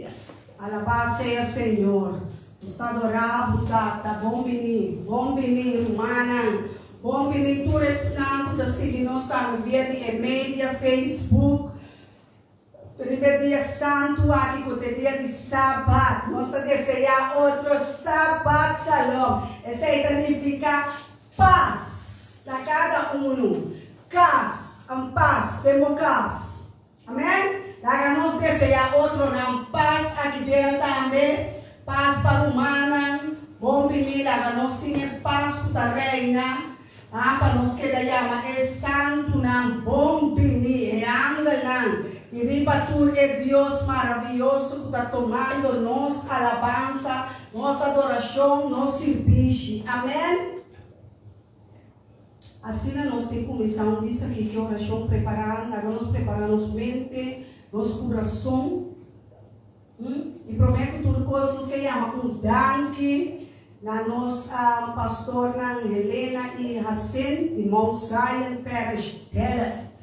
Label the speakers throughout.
Speaker 1: Yes.
Speaker 2: Alabá sea Señor. Nos ta adorá bo, Tata. Bon biní. Bon biní, rumannan. Bon biní tur esnan ku ta sigui nos tambe via di e media, Facebook. Riba e dia santu aki ku ta e dia di Sabat, nos ta deseá otro Sabat Shalom. Esei ta nifiká pas na kada unu. Kas, un pas den bo kas. Amen. Laga nos deseá otronan pas aki dera tambe. Pas pa rumannan. Bon bini, laga nos tin e pas ku ta reina. Ah, pa nos keda yama e santunan bon bini, e angelnan, i riba tur e Dios maravioso ku ta tomando nos alabansa, nos adorashon, nos sirbishi. Amen. Asina nos tin kuminsá un dis aki ki orashon prepará, laga nos prepará nos mente, nos kurason. I promé ku tur kos nos ke yama un danki na nos pastornan Helena i Hacin di Mount Zion Parish Delft.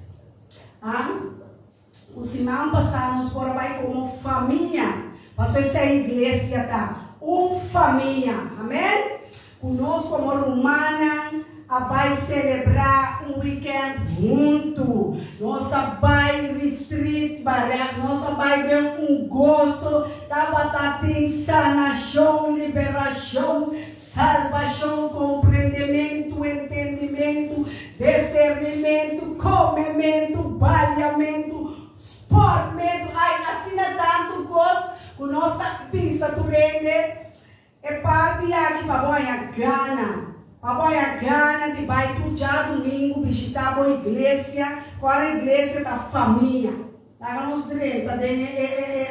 Speaker 2: Ku siman pasá nos por a bai komo famia, pasobra esei iglesia ta, un famia. Amen. Ku nos komo rumannan a bai selebrá un wikènt huntu. Nos a bai retreat barèk, nos a bai den un goso, tabata tin sanashon, liberashon, salbashon, komprendementu, entendimentu, desernimentu, komementu, baliamentu, spòrtmentu, ai asina tantu kos ku nos ta bisa tur hende. E parti aki pa bo haña gana, pa bo haña gana di bai tur djadumingu bishitá bo iglesia, ku ora iglesia ta famia. Laga nos drenta den e e e e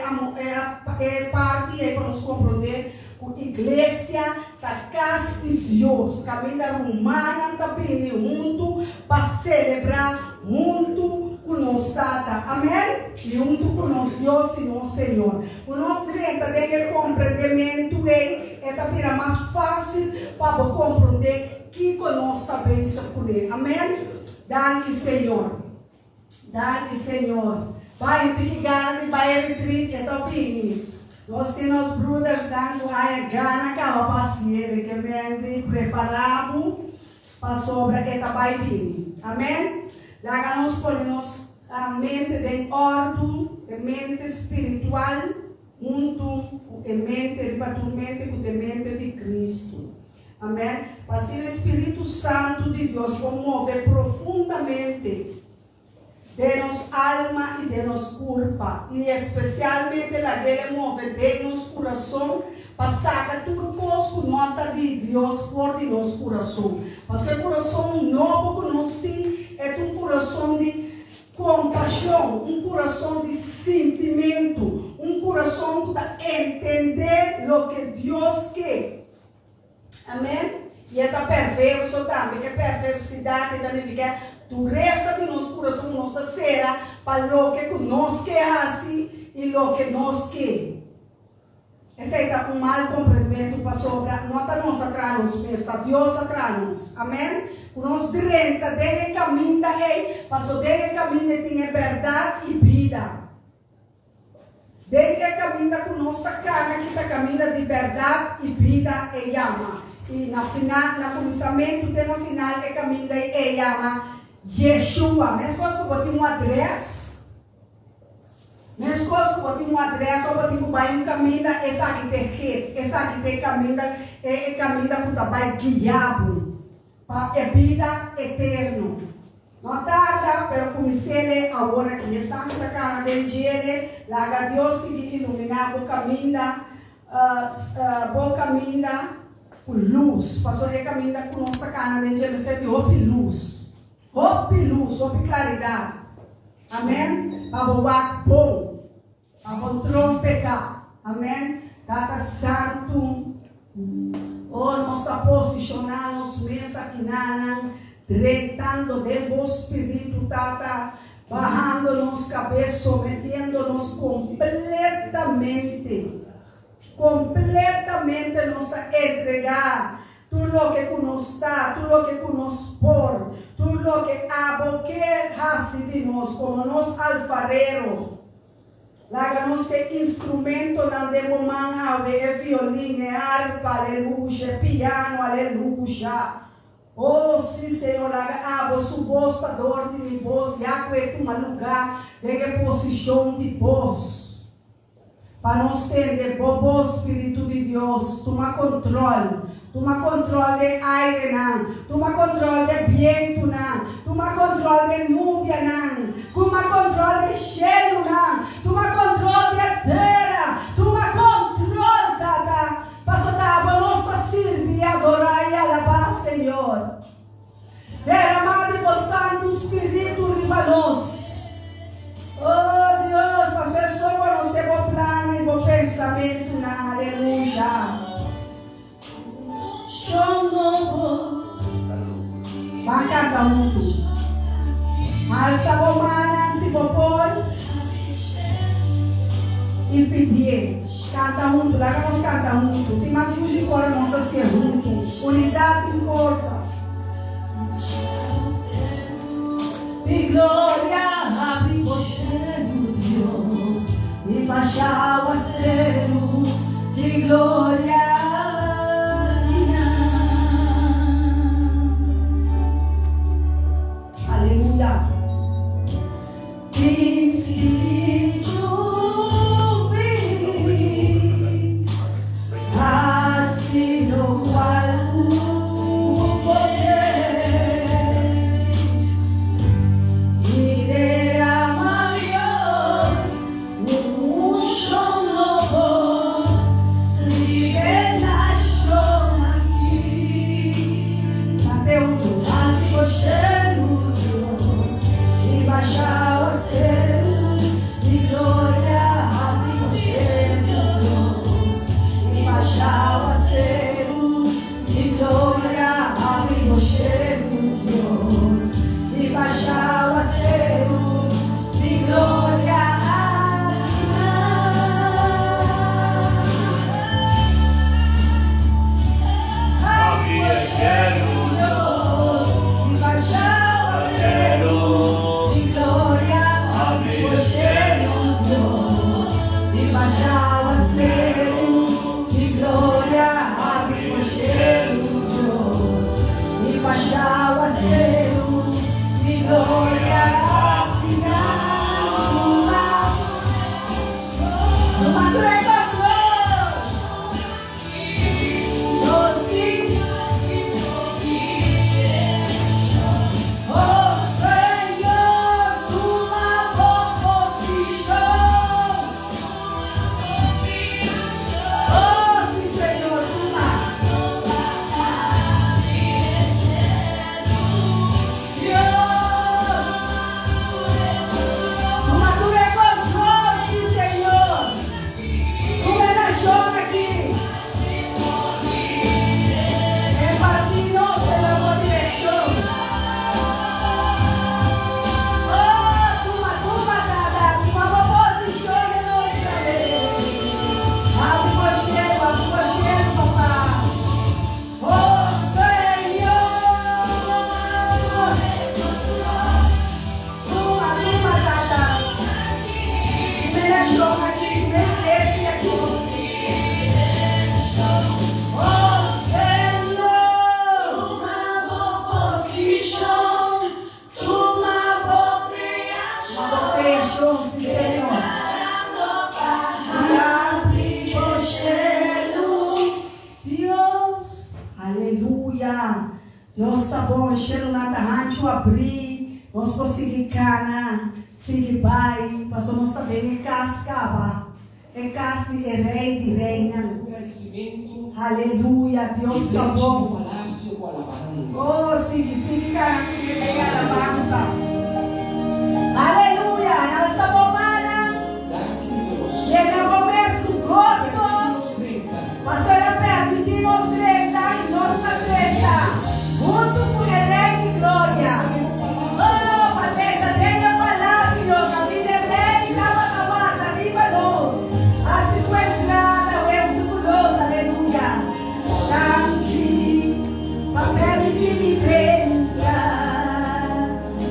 Speaker 2: e parti ei pa nos komprondé ku iglesia ta kas di Dios, kaminda rumannan ta bini huntu pa selebrá huntu ku nos Tata. Amèn? I huntu ku nos Dios i nos Señor. Ku nos drenta den e komprendementu ei, e ta bira mas fásil pa bo komprondé kiko nos ta bezig kuné. Amèn? Danki, Señor. Danki, Señor. Bai, un tiki gana di bai e retreat, e ta bini. Nos tin nos broedersnan ku haña gana kaba pa hasié, ke men di prepará bo pasobra e ta bai bini. Amèn? Laga nos pone nos mente den òrdu, e mente spiritual huntu ku e mente riba tur mente ku ta e mente di Kristu. Amèn. Pa asina e Spiritu Santu di Dios por move profundamente den nos alma i den nos kurpa, i espesialmente lag'el e move den nos kurason pa saka tur kos ku no ta di Dios for di nos kurason. Pasobra e kurason nobo ku nos tin e ta un kurason di kompashon, un kurason di sintimentu, un kurason ku ta entendé loke Dios ke. Amen. I e ta perverso tambe. E perversidat ei ta nifiká duresa di nos kurason ku nos ta sera pa loke ku nos ke hasi i loke nos ke. Esei ta un mal komprendementu pasobra no ta nos a traha nos mes, ta Dios a traha nos. Amen. Ku nos drenta den e kaminda ei, paso den e kaminda ei tin e bèrdat i bida. Den e kaminda ku nos ta kana ki ta kaminda di bèrdat i bida e yama. I na final, na kuminsamentu te na final e kaminda ei e yama Yeshua. Meskos ku bo tin un adrès, meskos ku bo tin un adrès òf bo tin ku bai un kaminda, esaki ta e gids, esaki ta e kaminda, e kaminda ku ta bai guia bo pa e bida eterno. No tarda, pero kumins'é awor aki. E santu ta kana den djele. Laga Dios sigui iluminá bo kaminda, bo kaminda ku lus. Pasobra e kaminda ku nos ta kana den dje mester di hopi lus. Hopi lus, hopi klaridat. Amèn. Pa bo wak bon. Pa bo trompeká. Amèn. Tata Santu, o nos ta posishoná nos mes akinanan, drentando den Bo Spiritu, Tata, bahando nos kabes, sometiendo nos kompletamente, kompletamente nos ta entregá tur loke ku nos ta, tur loke ku nos por, tur loke Abo ke hasi di nos komo nos alfarero. Laga nos ta e instrumentonan den bo man awe, e violin, e arpa, aleluya, e piano, aleluya. Oh, sí, Señor, laga abo su bos ta dor di mi bos, ya ku e tuma lugá den e posishon di bos. Pa nos tende bo bos, Spiritu di Dios, tuma kontrol. Tuma kontrol den airenan, tuma kontrol den bientunan, tuma kontrol den nubianan, tuma kontrol den shelunan, tuma kontrol den tera, tuma kontrol, Tata, paso ta abo nos ta sirbi, adorá i alabá, Señor. Derama di bo Santu Spiritu riba nos. Oh Dios, paso e so konosé bo plannan i bo pensamentunan. Aleluya. Ban kanta huntu. Alsa bo mannan si bo por i pidié. Kanta huntu, laga nos kanta huntu. Tin mas dushi ku ora nos hasié huntu. Unidat tin forsa. Di gloria habri bo shelu, Dios, i basha awaseru di gloria kinan. Aleluya. Aleluya! Dios ta bon, e shelunan ta hanchu abrí, nos por sigui kana, sigui bai, pasobra nos ta den e kas kaba, e kas di e Rei di reinan. Aleluya! Dios ta bon. Oh, sigui, sigui kana ku e den alabansa. Aleluya! Alsa bo mannan, yena bo mes ku goso. Pasobra el a permití nos drenta i nos ta drenta huntu ku e Rei di Gloria. Oh, pa drenta den e palasio kaminda e Rei tabata warda riba nos, hasi su entrada huntu ku nos. Aleluya! Danki pa permití mi drenta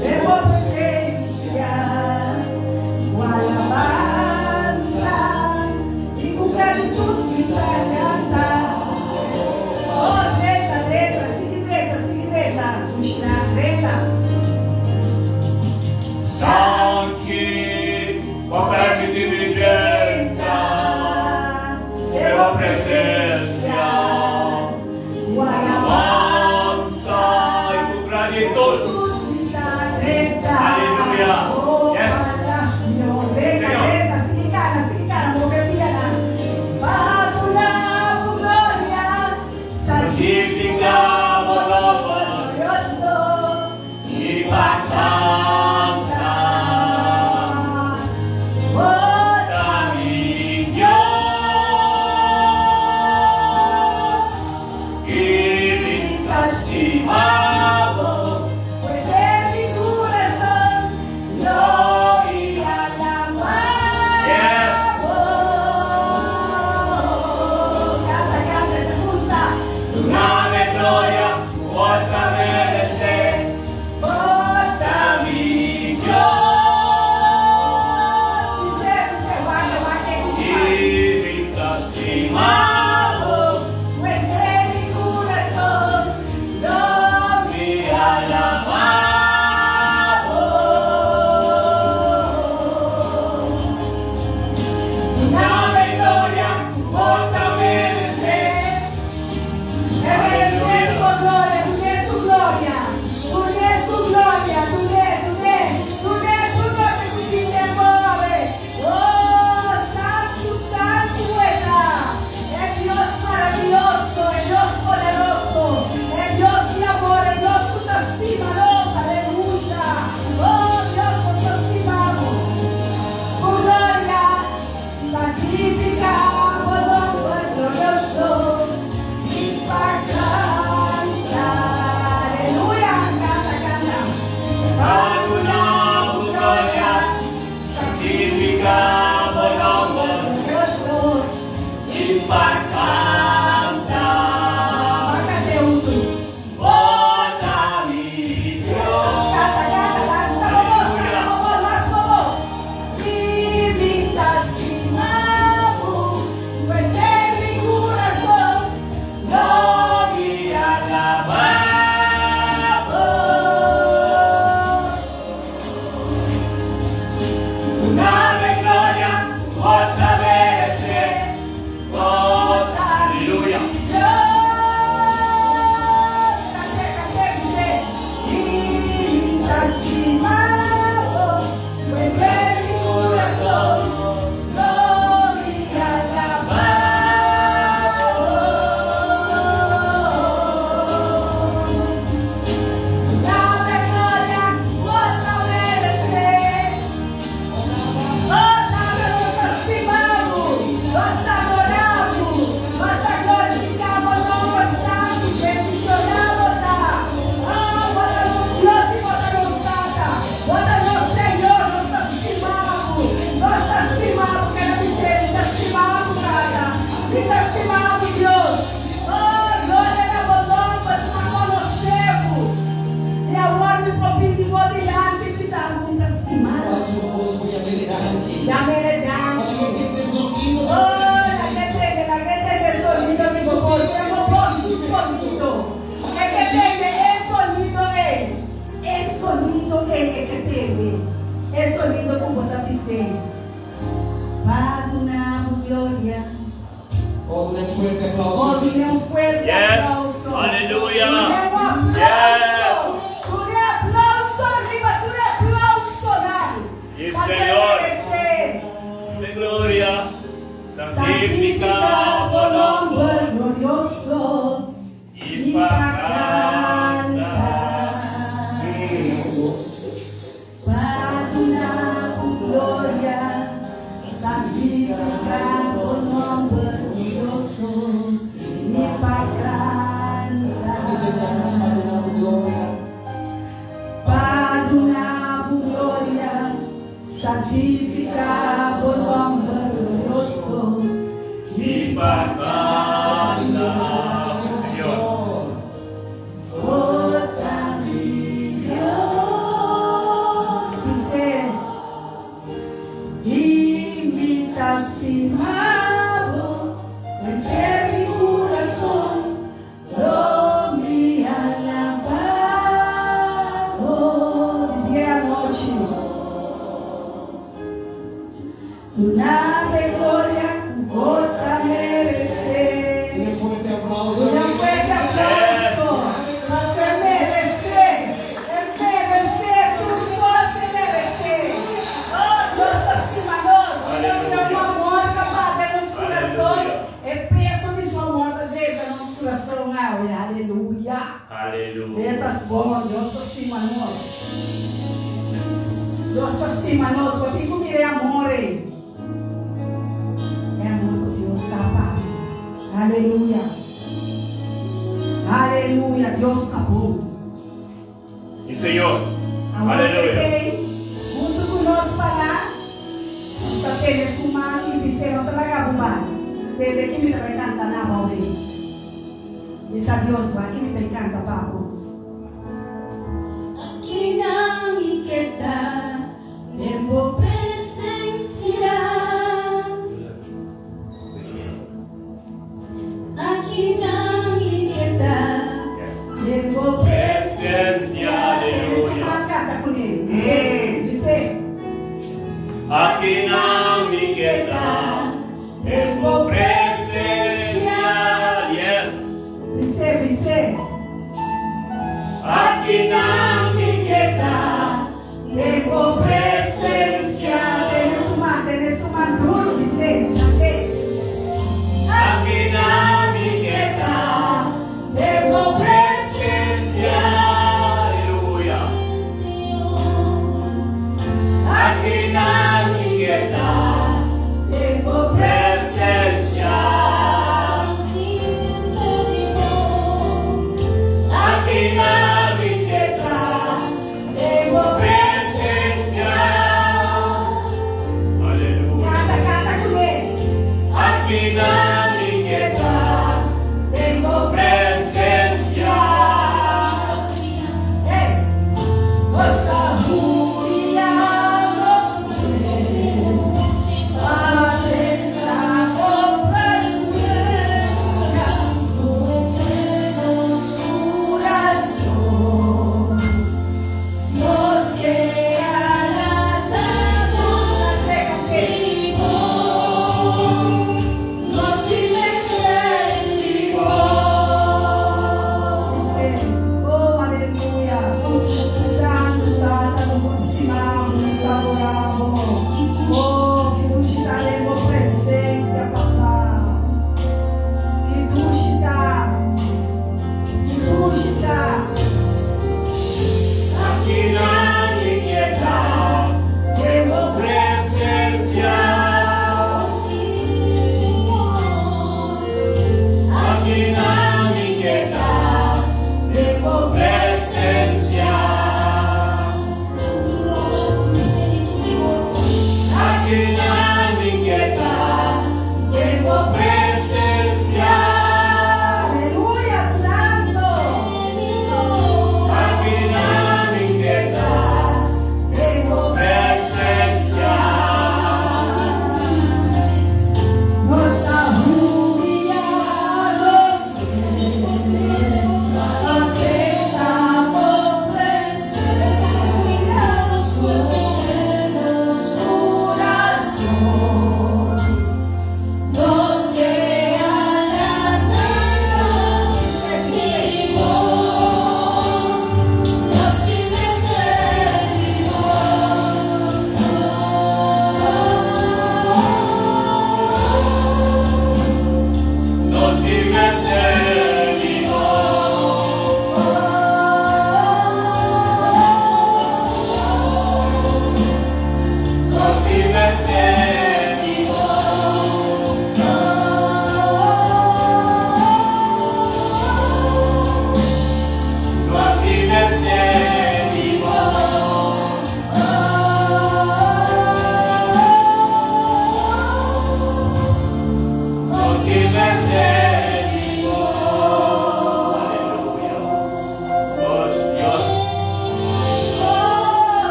Speaker 2: den. sonido ku bo ta bis'é. Pa duna bo gloria.
Speaker 1: Oh, duna un fuerte aplauso.
Speaker 2: Oh, duna un fuerte
Speaker 3: Yes.
Speaker 2: aplauso.
Speaker 3: Aleluya.
Speaker 2: Duna un aplauso.
Speaker 3: Yes.
Speaker 2: Duna un aplauso riba tur e aplausonan.
Speaker 3: Sí,
Speaker 2: Pasobra e
Speaker 3: Señor.
Speaker 2: meresé.
Speaker 3: De gloria.
Speaker 2: Santifica
Speaker 3: Santifica
Speaker 2: bo
Speaker 3: bo
Speaker 2: nomber
Speaker 3: nomber.
Speaker 2: glorioso.
Speaker 3: I pa kanta.
Speaker 2: Pa duna bo gloria, santifica bo nomber glorioso i pa kanta.
Speaker 1: Señor, pa duna bo gloria.
Speaker 2: Pa duna bo gloria, santifica bo nomber glorioso
Speaker 3: I pa kanta.
Speaker 1: Maravilloso,
Speaker 3: Señor.
Speaker 1: Señor.
Speaker 2: Bo ta mi Dios, bis'é, i mi ta stima bo, henter mi kurason, lo mi alabá bo, di dia i anochi. Duna bo gloria, bo ta meresé.
Speaker 1: Un fuerte aplauso.
Speaker 2: Un fuerte aplauso. Bo meresé. E meresé. Tur kos meresé. Oh, Dios ta stima nos.
Speaker 3: Aleluya.
Speaker 2: Tin un amor ku bati den nos kurason.
Speaker 3: Aleluya.
Speaker 2: E peso di su amor ta den nos kurason. Aleluya.
Speaker 3: Aleluya.
Speaker 2: Ta bon, Dios ta stima nos. Dios ta stima nos. Pasobra ku mira amor. E amor ku Dios sa. Aleluya. Aleluya. Dios ta bon.
Speaker 3: Sí, Señor.
Speaker 2: Amor
Speaker 3: Aleluya.
Speaker 2: ku tin, huntu ku nos para, nos ta tene su man i bisa, nos ta laga bo bai. Tende ku mi ta kanta na bou. Bisa Dios, bai ku mi ta kanta pa bo.
Speaker 4: Akinan mi ke ta den bo presensia. Akinan mi ke ta den bo presensia.
Speaker 2: Tene su
Speaker 3: Aleluya.
Speaker 2: man kanta kuné. Bis'é, bis'é.
Speaker 3: Akinan mi ke ta den bo presensia. Yes.
Speaker 2: Bis'é, bis'é.
Speaker 3: Akinan
Speaker 4: mi ke ta den bo presensia.
Speaker 2: Tene su man, tene su man duru, bis'é, bis'é.
Speaker 3: Akinan mi ke ta den bo presensia. Aleluya. Akinan mi ke ta
Speaker 4: Den bo
Speaker 3: presensia. Akinan mi ke ta
Speaker 4: Den bo
Speaker 3: presensia. Aleluya.
Speaker 2: Kanta, kanta kuné.
Speaker 3: Akinan mi ke ta
Speaker 4: Den bo
Speaker 3: presensia.
Speaker 2: Yes. Nos a humiá nos mes, pa drenta bo presensia, nos kurason,
Speaker 4: Nos ke alabá
Speaker 2: Kante, kante.
Speaker 4: Nos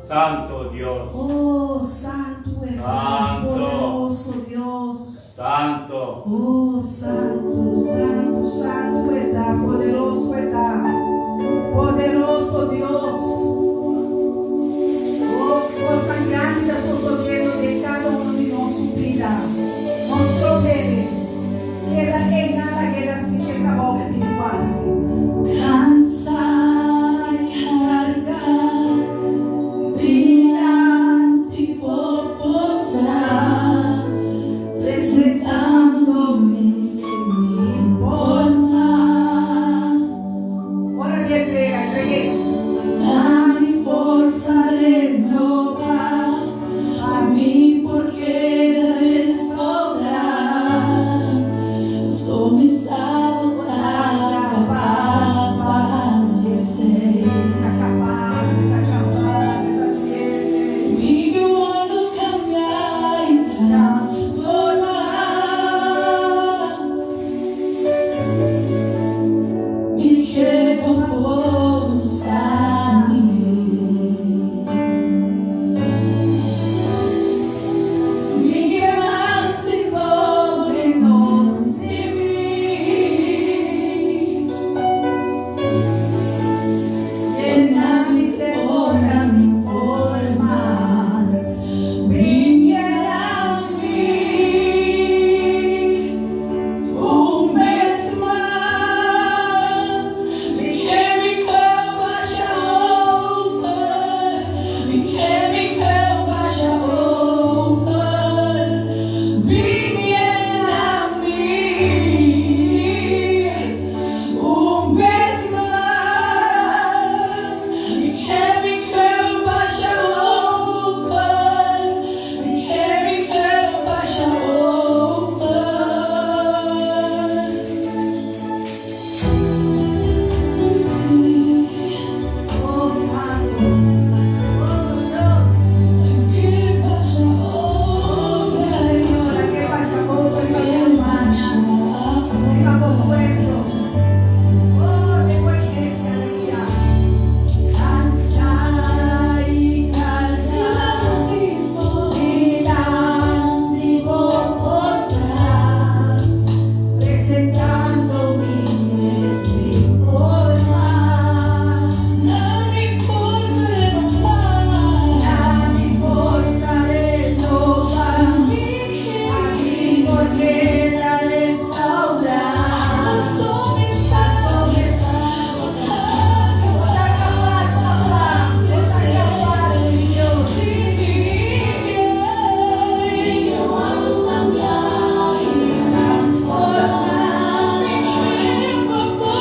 Speaker 3: Santo Dios.
Speaker 2: Oh, santu e ta,
Speaker 3: Santo.
Speaker 2: poderoso Dios.
Speaker 3: Santo.
Speaker 2: Oh, santu, santu, santu e ta, poderoso e ta, poderoso Dios. Oh, kos grandi ta sosodiendo den kada un di nos bida. Nos protege. Keda en nada, keda sin e trabou ku tin ku hasi.
Speaker 4: Kansá di karga, bin dilanti bo postrá, presentando mi mi por mas.
Speaker 2: Ora di entrega, entregué.
Speaker 4: Da mi forsa renobá, pa mi por keda restourá. So mi sa bo ta kapas pa hasi esei.
Speaker 2: Ta kapas, ta kapas, ta fiel.
Speaker 4: Mi ke wòrdu kambiá i transformá. Mi ke pa bo usa mi. Mi ke mas di bo, ménos di mi. Yena mi te ora mi por mas. Bin yena mi. Un bes mas. Mi ke mi cup basha over. Mi ke mi cup basha over. Bin yena mi. Un bes mas. Mi ke mi cup basha over. Mi ke mi cup basha over. Sí.
Speaker 2: Oh, santu. Oh, Dios.
Speaker 4: Mi basha over.
Speaker 2: Señor, ke basha over
Speaker 4: Mi
Speaker 2: riba
Speaker 4: basha
Speaker 2: riba bo pueblo. Oh, den bo iglesia, aleluya.
Speaker 4: Kansá i kargá, dilanti bo postrá, presentando mi mes por mas. Na mi forsa renobá, na mi forsa renobá, mi por keda restourá. So mi sa,
Speaker 2: Bo ta kapas, papá. Bo ta kapas, Dios.
Speaker 4: Mi ke wòrdu kambiá i transformá. Mi ke pa bo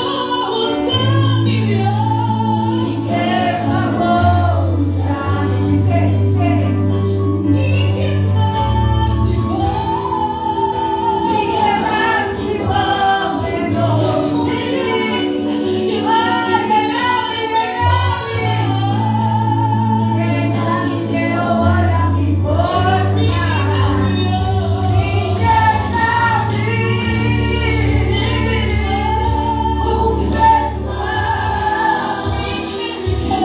Speaker 4: usa mi, Dios. Mi ke pa bo usa mi.
Speaker 2: Bis'é, bis'é.
Speaker 4: Mi ke mas di bo. Mi ke mas di bo, ménos di mi. Yena mi te ora mi por mas. Mi yena mi. Un bes mas. Mi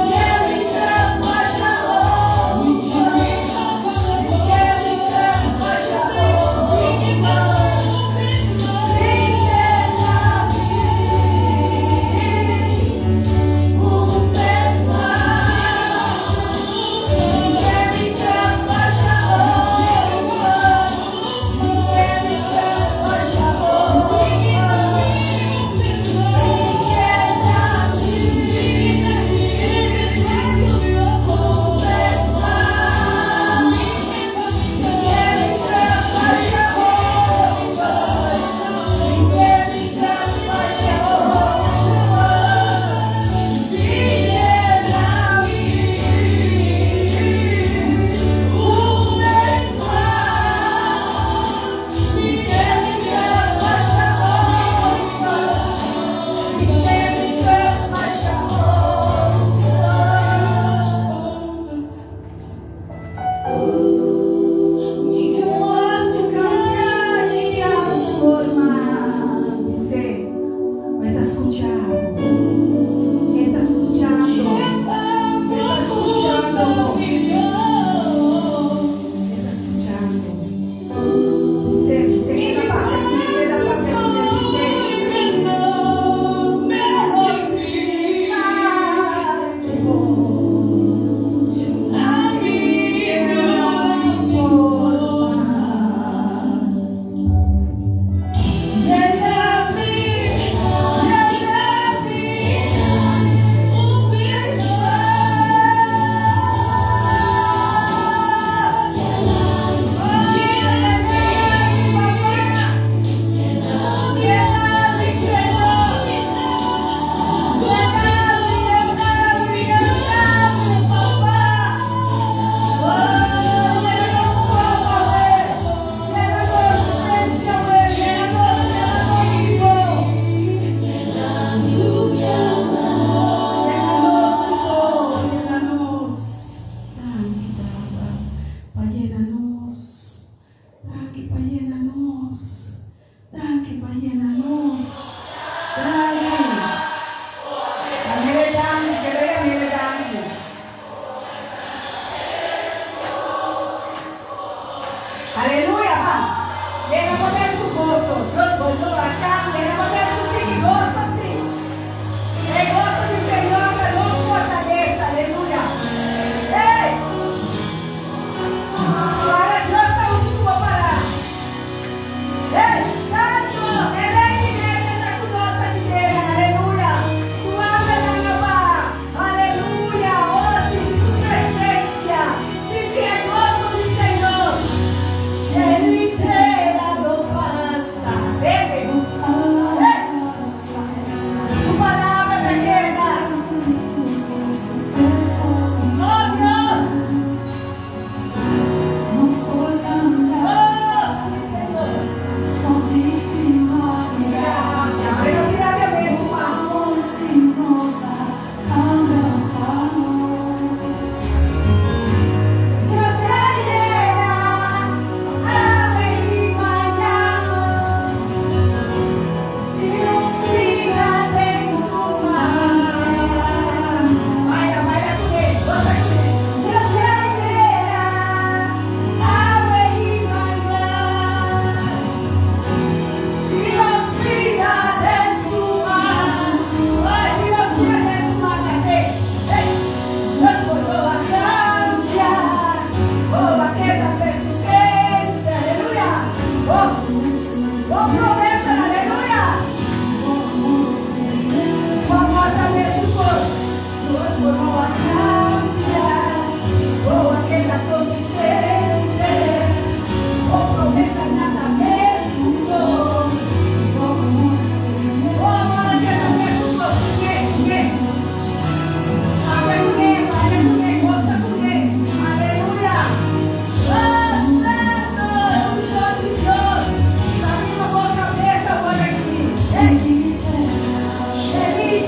Speaker 4: ke mi cup basha over. Mi ke mi cup basha over. Mi yena mi. Un bes mas. Mi ke mi cup basha over. Mi ke mi cup basha over. Mi yena mi. Un bes mas. Mi ke mi cup basha over. Mi ke mi cup basha over. Mi yena mi. Un bes mas. Mi ke mi cup basha over. Mi ke mi cup basha over. Mi ke wòrdu kambiá i
Speaker 2: Transformá. Bis'é, e ta skuchando. E ta skuchando. E ta skuchando.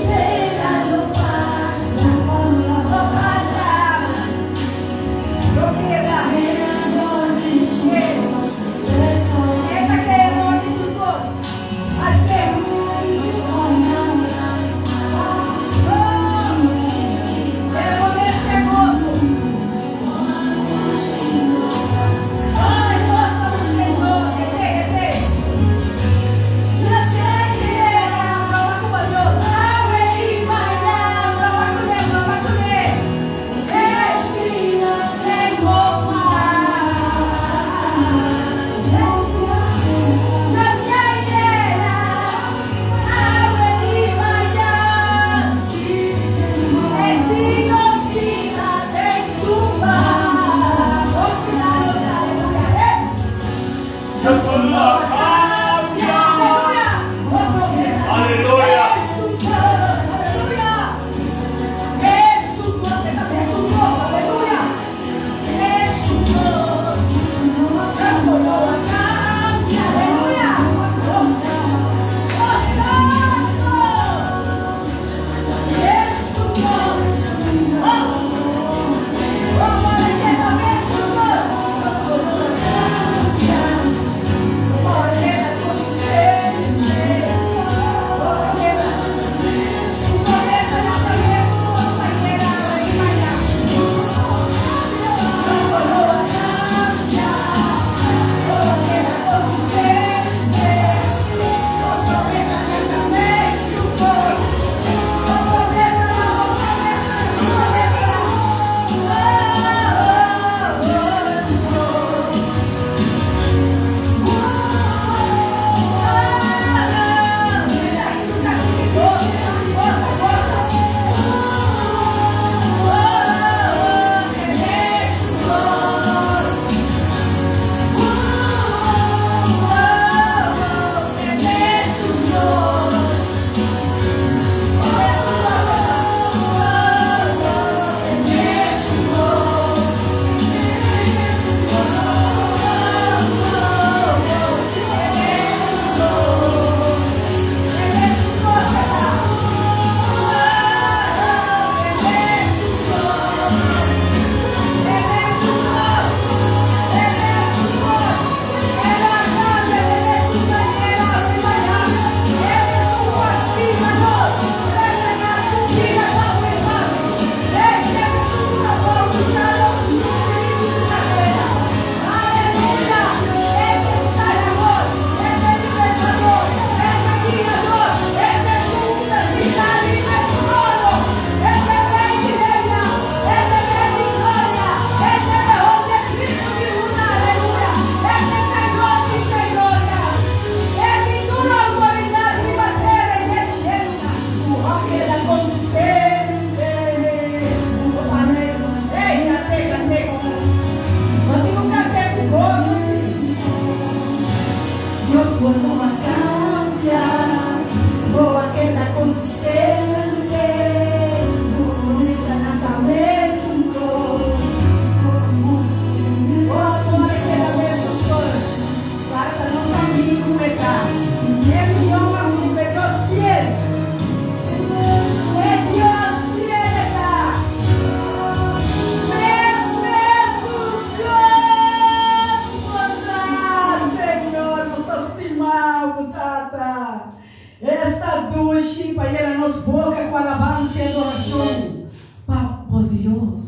Speaker 4: tera lo pasa, Su palabra
Speaker 2: lo keda. E ta Kreador di tur kos. Alf'é. Pero bo mester goso. Oi, gosa ku Señor. Esei, esei. Broma ku bo Dios. Broma kuné, broma kuné.
Speaker 3: Dios no cambia. Aleluya.
Speaker 4: Dios no a kambia, bo a keda konsistente, promesa ta mesun kos.
Speaker 2: Gosto de keda mesun kos. Para nos amigu e ta. E mihó amigu, e Dios fiel. E Dios fiel e ta. Mes, mesun Dios, Señor, nos ta stima bo, Tata. Esta dushi pa yena nos boka ku alabansa i adorashon pa bo Dios.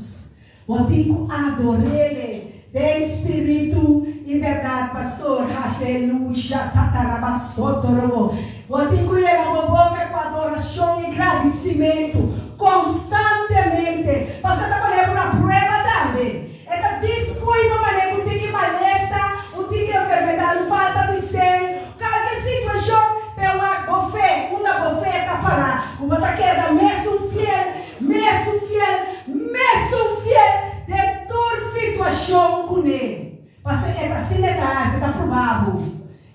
Speaker 2: Bo tin ku ador'Ele den spiritu i bèrdat, Pastor. Aleluya, tatarabasotorobo. Bo tin ku yena bo boka ku adorashon i gradisimentu konstantemente. Pasobra ta pone bo na prueba tambe. E ta dispui pa manera ku tin ki malesa, un tin ki enfermedat, un falta di sen, kalke situashon, p'e wak bo fe, unda bo fe ta pará, ku bo ta keda mesun fiel, mesun fiel, mesun fiel den tur situashon kuné. Pasobra e ta asina e ta hasi, e ta pruba bo.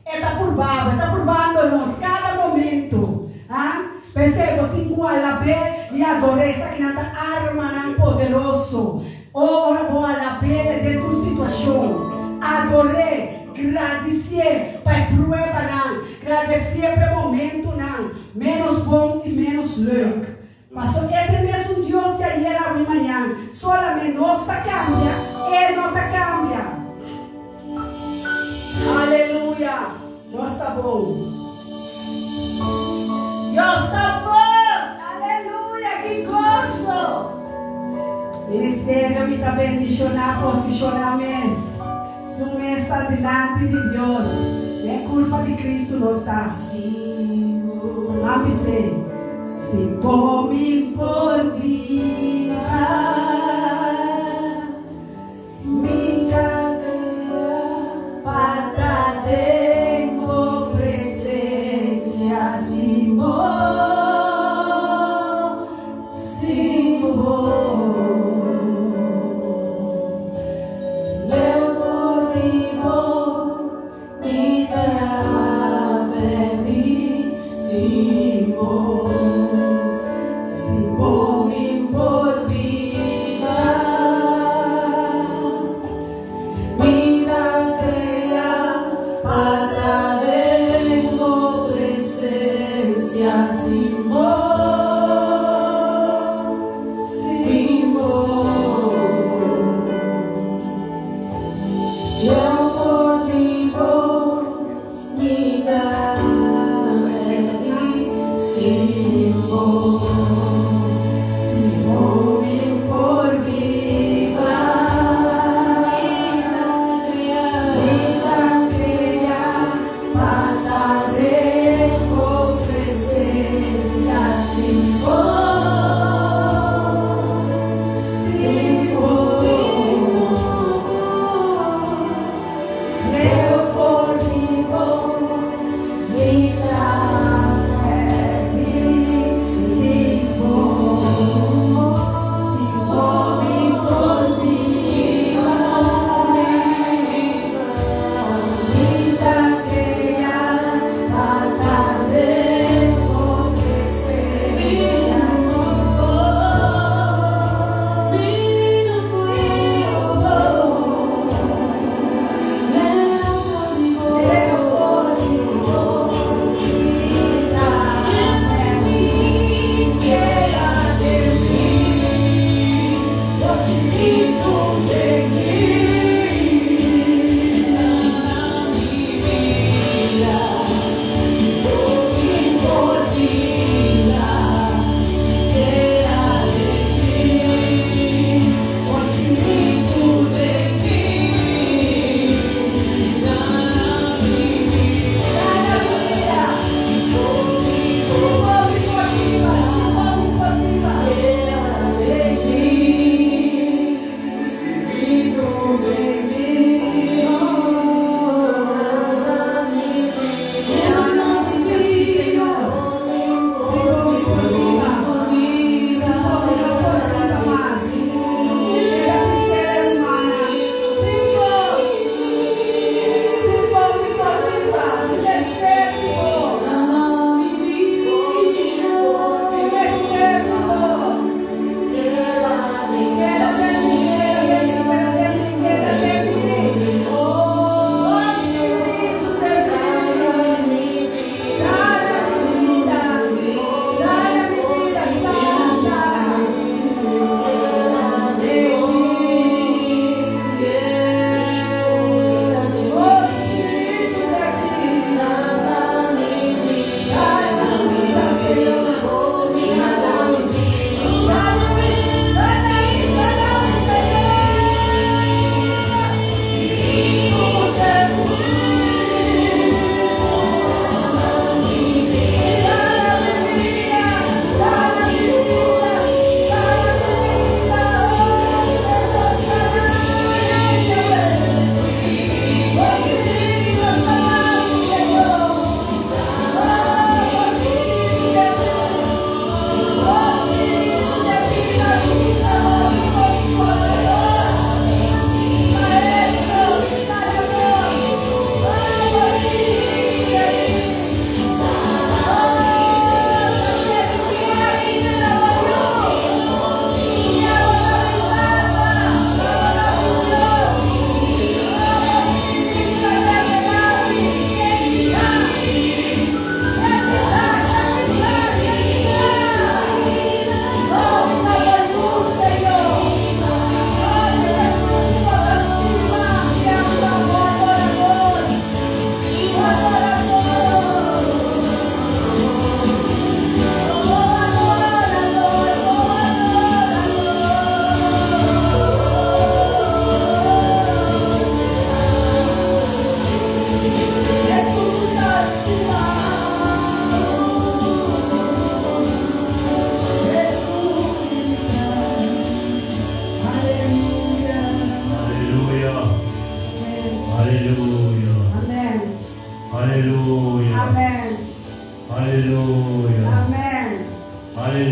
Speaker 2: E ta purba bo, e ta purbando nos kada momento. Ha? P'esei bo tin ku alab'é i ador'é. Esakinan ta armanan poderoso. Ora bo alab'é den tur situashon, ador'é, gradisié pa e pruebanan, gradisié pa e momentunan. Ménos bon i ménos leuk. Paso e ta e mesun Dios di ayera, awe i mañan. Solamente nos ta kambia, e no ta kambia. Aleluya! Dios ta bon.
Speaker 4: Dios ta bon!
Speaker 2: Aleluya! Ki goso! Ministerio mi ta bendishoná posishoná mes. Su mes ta dilanti di Dios. Den kurpa di Kristu nos ta. Ban bis'é, Si bo mi por bira, mi ta pa ta den bo presensia sin bo, sin bo.
Speaker 4: Leu for di bo, mi ta pèrdí sin bo,
Speaker 2: Si bo.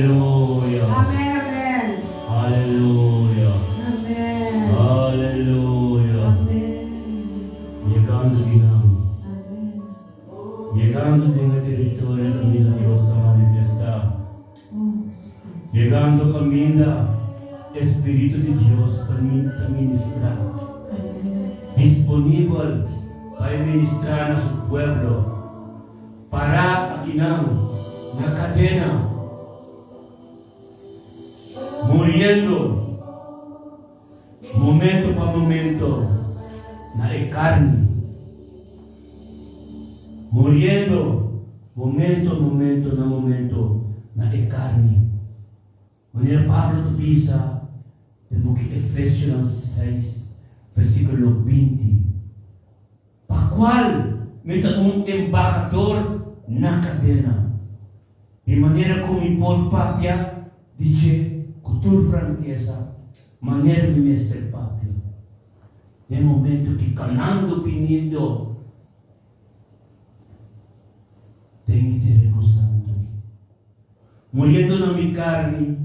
Speaker 3: Aleluya.
Speaker 2: Amen, amen.
Speaker 3: Aleluya.
Speaker 2: Amen.
Speaker 3: Aleluya.
Speaker 4: Amen.
Speaker 3: Yegando akinan.
Speaker 4: Amen.
Speaker 3: Yegando den e teritorio kaminda Dios ta manifestá. Yegando kaminda e Spiritu di Dios ta ministrá. Disponibel pa e ministrá na su pueblo. Pará akinan na kadena, muriendo momento pa momento na e karni, muriendo momento momento na momento na e karni. Manera Pablo ta bisa den buki Efesionan seis, versíkulo 20, Pa kual mi ta un embahador na kadena, di manera ku mi por papia di dje ku tur frankesa, manera mi mester papia. Den momento ki kanando biniendo den e tereno santu, muriendo na mi karni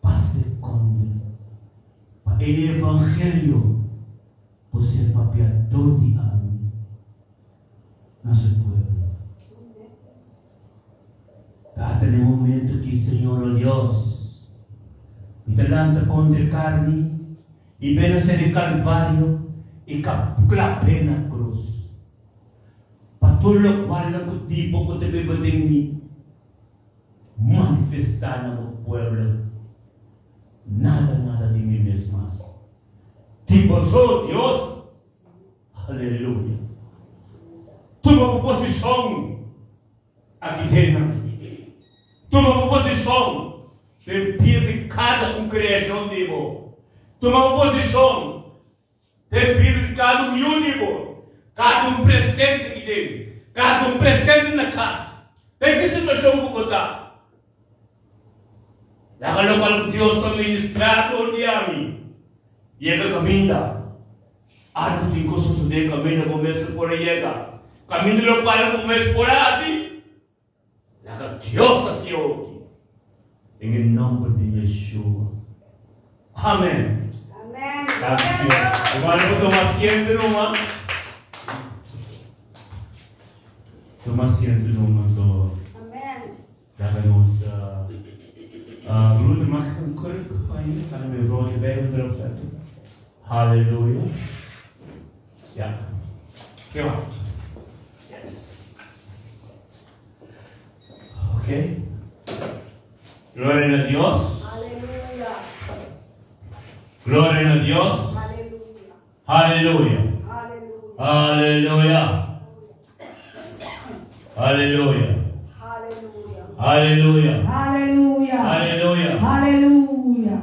Speaker 3: pa sekonder, pa e evangelio por ser papiador di ami na su pueblo. Tata, na e momento ki, Señor, o Dios, mi ta lanta kontra e karni i bena ser e Kalvario i klap'é na krus, pa tur lokual ku tipo ku ta biba den mi manifestá na bo pueblo. Nada, nada di mi mes mas. Di boso, Dios. Aleluya. Tuma bo posishon aki tena. Tuma bo posishon den pia di kada un kreashon di bo. Tuma bo posishon den bida di kada un yu di bo, kada un presente aki den, kada un presente na kas. Den ki situashon ku bo ta? Laga lokual ku Dios ta ministrá dor di ami yega kaminda. Algu tin ku sosodé kaminda bo mes no por a yega, kaminda lokual ku bo mes por a hasi. Laga Dios hasi oki den e nòmber di Yeshua. Amèn.
Speaker 2: Amèn.
Speaker 3: Gracias. Hermano, por tuma asiento numa. Tuma asiento numa, anto.
Speaker 2: Amèn.
Speaker 3: Laga nos Broeder, mag ik een kurk van je? Kan ik mijn vrouw de Bijbel erop zetten? Halleluja. Ja. Prima. Yes. Oké. Gloria na Dios.
Speaker 2: Aleluya.
Speaker 3: Gloria na Dios.
Speaker 2: Aleluya.
Speaker 3: Halleluja.
Speaker 2: Aleluya.
Speaker 3: Halleluja.
Speaker 2: Aleluya.
Speaker 3: Halleluja.
Speaker 2: Aleluya.
Speaker 3: Halleluja.
Speaker 2: Aleluya.
Speaker 3: Halleluja.
Speaker 2: Aleluya.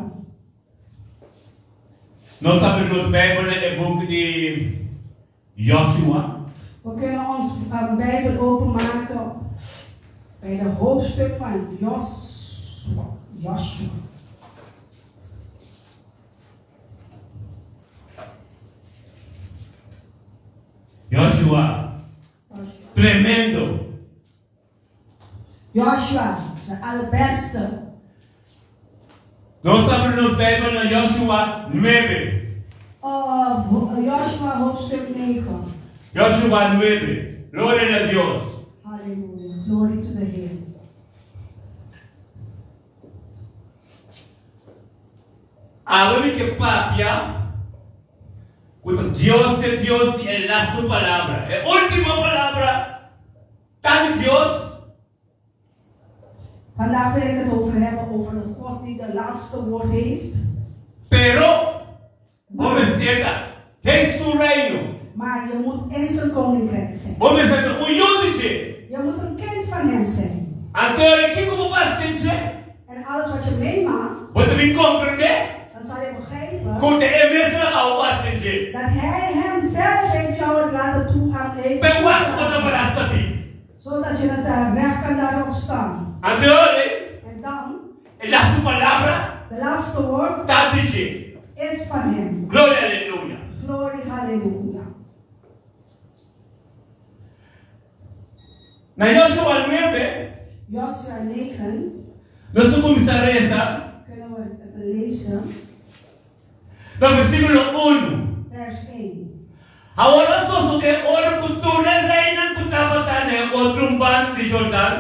Speaker 3: Nos ta habri nos Bijbel na e buki di Joshua.
Speaker 2: We kunnen ons Bijbel openmaken bij de hoofdstuk van Joshua. Joshua.
Speaker 3: Joshua. Tremendo.
Speaker 2: Joshua, de allerbeste.
Speaker 3: Nos ta habri nos Bijbel na Joshua 9.
Speaker 2: Joshua hoofdstuk 9.
Speaker 3: Joshua 9. Gloria na Dios.
Speaker 2: Halleluja. Glorie to the Heer.
Speaker 3: Awe mi ke papia ku ta Dios ta e Dios di e lastu palabra. E ultimo palabra ta di Dios.
Speaker 2: Vandaag wil ik het over hebben over de God die de laatste woord heeft.
Speaker 3: Pero bo mester ta den su reino.
Speaker 2: Maar je moet in zijn koninkrijk zijn.
Speaker 3: Bo mester ta un yu di dje.
Speaker 2: Je moet een kind van hem zijn.
Speaker 3: Anto e kiko bo pas den dje?
Speaker 2: En alles wat je meemaakt.
Speaker 3: Bo ta bin komprendé.
Speaker 2: Dan zal je begrijpen.
Speaker 3: Ku ta e mes a laga bo pas den dje.
Speaker 2: Dat hij hemzelf heeft jou het laten toe aan heeft.
Speaker 3: P'e wak bo ta para stabil.
Speaker 2: Zodat je het daar recht kan daarop staan.
Speaker 3: Anto e.
Speaker 2: En dan.
Speaker 3: E lastu palabra.
Speaker 2: De laatste woord.
Speaker 3: Ta di dje.
Speaker 2: Is van hem.
Speaker 3: Gloria aleluya.
Speaker 2: Glorie halleluja.
Speaker 3: Na Joshua 9.
Speaker 2: Joshua 9.
Speaker 3: Nos ta kuminsá resa.
Speaker 2: Kunnen we lezen.
Speaker 3: Na versíkulo unu.
Speaker 2: Vers 1.
Speaker 3: Awor a sosodé ora ku tur e reinan ku tabata na e otro un banda di Jordan,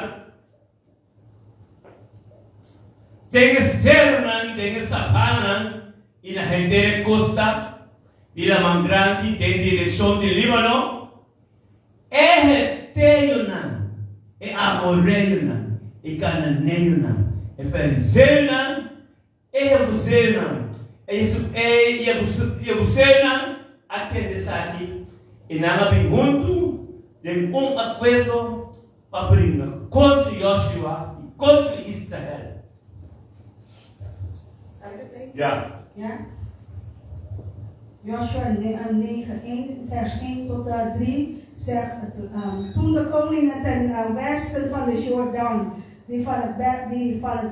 Speaker 3: den e serunan i den e sabananan i na henter e kosta di Laman Grandi den direkshon di Líbano, E heteonan, e amoreonan, e kananeonan, e ferizeonan, e jebuseonan, e jebuseonan a tende esaki, i nan a bin huntu den un akuerdo pa bringa kontra Joshua i kontra Israel.
Speaker 2: Ja. Joshua 9, 1, vers 1 tot 3 zegt het, toen de koningen ten westen van de Jordaan, die van het, die van het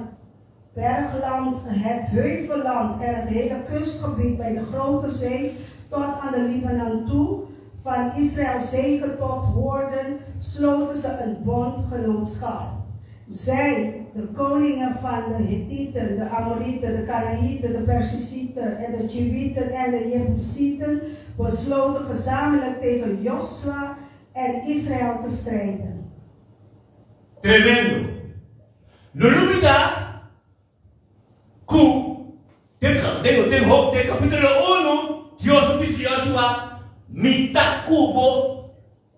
Speaker 2: bergland, het heuvelland en het hele kustgebied bij de grote zee tot aan de Libanon toe, van Israëls zegetocht hoorden, sloten ze een bondgenootschap. Zij, de koningen van de Hittieten, de Amorieten, de Kanaïeten, de Perzisieten en de Chiwieten en de Jebusieten, besloten gezamenlijk tegen Josua en Israël te strijden.
Speaker 3: Tremendo! No lubidá ku den den kapítulo unu Dios a bisa Joshua, Mi ta ku bo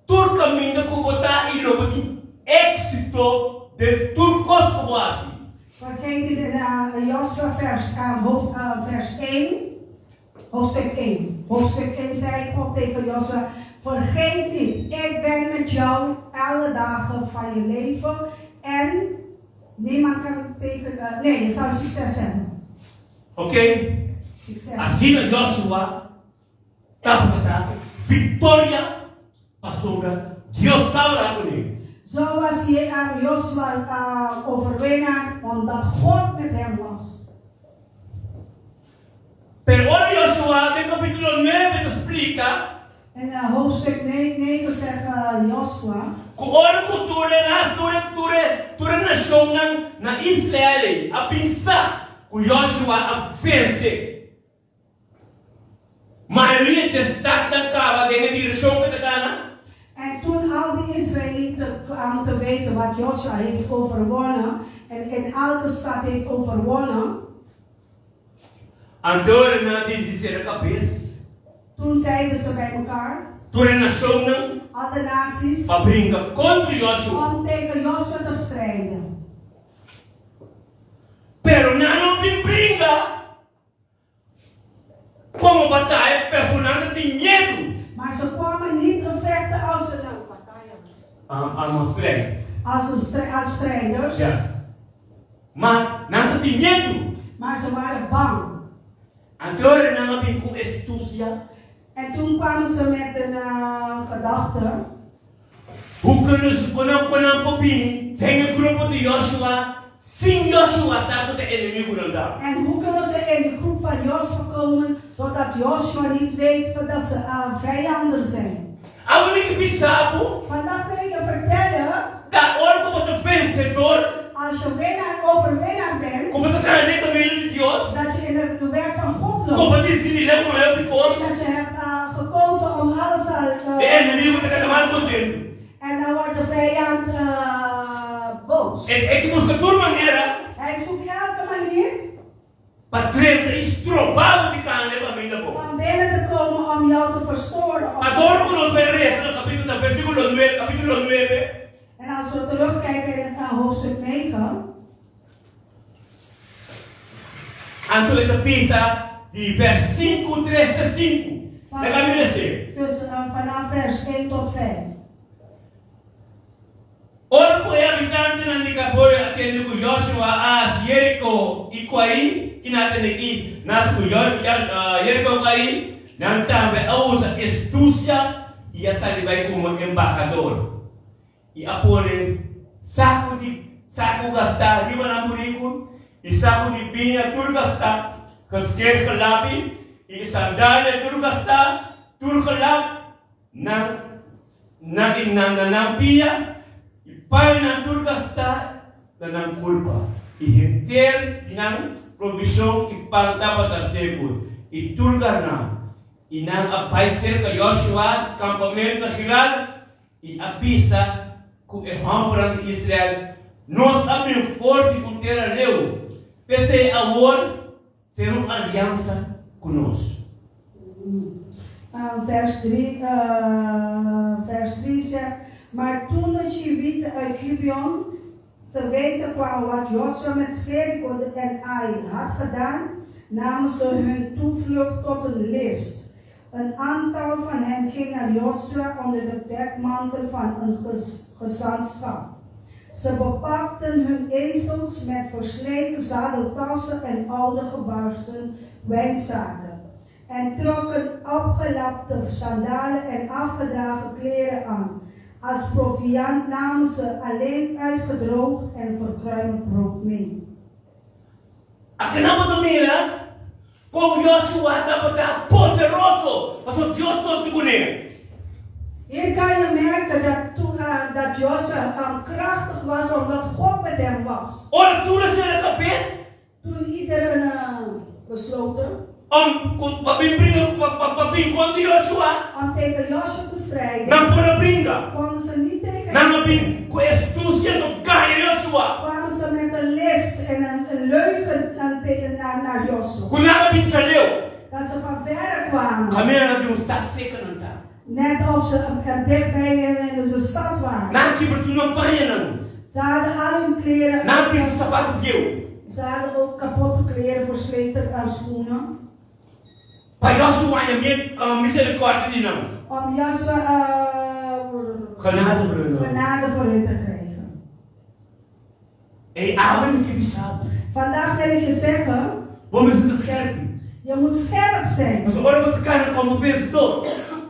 Speaker 3: Tur kaminda ku bo ta i lo bo tin éksito den tur kos ku bo hasi.
Speaker 2: Vergeet niet in Josua vers, hoofd, vers 1, hoofdstuk 1. Hoofdstuk 1 zei God tegen Josua, vergeet niet, ik ben met jou alle dagen van je leven en niemand kan tegen, nee, je zal succes hebben.
Speaker 3: Oké?
Speaker 2: Succes.
Speaker 3: Asina Joshua Tabata viktoria pasobra Dios tabata kuné.
Speaker 2: Zo was Josua overwinnaar omdat God met hem was.
Speaker 3: Pero ora Josua den kapítulo nuebe ta splika.
Speaker 2: In hoofdstuk 9 zegt Josua.
Speaker 3: Ku ora ku tur e tur e tur e tur e nashonnan na Israel ei a bisa ku Josua a vense. Mayoria dje stadnan kaba den e direkshon ku e ta gana.
Speaker 2: En toen al die Israëlieten kwamen te weten wat Josua heeft overwonnen en in elke stad heeft overwonnen.
Speaker 3: Anto ora nan a disi sera kabes.
Speaker 2: Toen zeiden ze bij mekaar.
Speaker 3: Tur e nashonnan.
Speaker 2: Al de naties.
Speaker 3: Pa bringa kontra Josua.
Speaker 2: Om tegen Josua te strijden.
Speaker 3: Pero nan no bin bringa. Komo bataya personan ta tin miedu.
Speaker 2: Maar ze kwamen niet vechten als een
Speaker 3: Als strijd.
Speaker 2: Als een als strijders.
Speaker 3: Ja. Ma nan ta tin miedu.
Speaker 2: Maar ze waren bang.
Speaker 3: Anto ora nan a bin ku estusia.
Speaker 2: En toen kwamen ze met een gedachte.
Speaker 3: Hoe kunnen ze kon nan kon nan por bini den e grupo di Joshua sin Joshua sa ku ta enemigunan ta?
Speaker 2: En hoe kunnen ze in de groep van Joshua komen zodat Joshua niet weet dat ze vijanden zijn?
Speaker 3: Awe mi ta bisa bo.
Speaker 2: Vandaag wil ik je vertellen.
Speaker 3: Ta ora ku bo ta vensedor.
Speaker 2: Als je winnaar overwinnaar bent.
Speaker 3: Ku bo ta kana den kaminda di Dios.
Speaker 2: Dat je in het werk van God loopt.
Speaker 3: Ku bo disidi lei ku bo hopi kos.
Speaker 2: En dat je hebt gekozen om alles
Speaker 3: E enemigu ta keda mal kontentu.
Speaker 2: En dan wordt de vijand boos.
Speaker 3: E ta buska tur manera.
Speaker 2: Hij zoekt elke manier.
Speaker 3: Pa drenta i stroba bo di kana den kaminda bo.
Speaker 2: Om binnen te komen om jou te verstoren.
Speaker 3: Ma dor ku nos bai resa na kapitulo na versikulo nuebe, kapitulo nuebe.
Speaker 2: En als we terugkijken in hoofdstuk 9.
Speaker 3: Anto e ta bisa di vers sinku, tres te sinku. Laga mi lese.
Speaker 2: Dus vanaf vers 1 tot 5.
Speaker 3: Ora ku e habitantenan di Gaboe a tende ku Joshua a hasi Jeriko i ku ai, ki nan a tende ki nan hasi ku Jeriko ku ai, nan tambe a usa estusia i a sali bai komo embahador. I a pone saku di saku gastá riba nan buriku, i saku di biña tur gastá, geskeer gelapi, i sandalia tur gastá, tur gelap, nan nan i nan na nan pia, i pañanan tur gastá na nan kurpa. I henter nan provishon i pan tabata seku, i tur garná. I nan a bai serka Joshua kampamentu na Gilgal, i a bisa ku e hòmbernan di Israel, Nos a bin for di un tera leu, p'esei awor sera un aliansa ku nos.
Speaker 2: Vers 3, vers 3 zegt, Maar toen de Chivieten uit Gibeon te weten kwamen wat Josua met Jericho en Ai had gedaan, namen ze hun toevlucht tot een list. Een aantal van hen ging naar Josua onder de dekmantel van een gezantschap. Ze bepakten hun ezels met versleten zadeltassen en oude gebarsten wijnzakken en trokken opgelapte sandalen en afgedragen kleren aan. Als proviand namen ze alleen uitgedroogd en verkruimd brood mee.
Speaker 3: Akinan bo ta mira kon Joshua tabata poderoso pasobra Dios tabata kuné.
Speaker 2: Hier kan je merken dat, dat Joshua krachtig was omdat God met hem was.
Speaker 3: Ora tur a sera kabes.
Speaker 2: Toen iedereen besloten.
Speaker 3: Om ku pa bin bringa pa pa bin kontra Joshua.
Speaker 2: Om tegen Joshua te strijden.
Speaker 3: Nan por a bringa.
Speaker 2: Konden ze niet tegen
Speaker 3: Nan a bin ku estusia no gaña Joshua.
Speaker 2: Kwamen ze met een list en een leugen tegen naar naar Joshua.
Speaker 3: Ku nan a bin djaleu.
Speaker 2: Dat ze van verre kwamen.
Speaker 3: Kaminda nan bin un stad seka nan ta.
Speaker 2: Net of ze dichtbij in de stad waren.
Speaker 3: Nan a kibra tur nan pañanan.
Speaker 2: Ze hadden al hun kleren.
Speaker 3: Nan a pisa sapato bieu.
Speaker 2: Ze hadden ook kapotte kleren, versleten schoenen.
Speaker 3: Pa Joshua haña misericordia di nan.
Speaker 2: Om Joshua
Speaker 3: Genade voor hun.
Speaker 2: Genade voor hun te krijgen.
Speaker 3: Ey, awe mi ke bisa bo.
Speaker 2: Vandaag wil ik je zeggen.
Speaker 3: Bo mester ta skerpi.
Speaker 2: Je moet scherp zijn.
Speaker 3: Pasobra ora bo ta kana komo vensedor.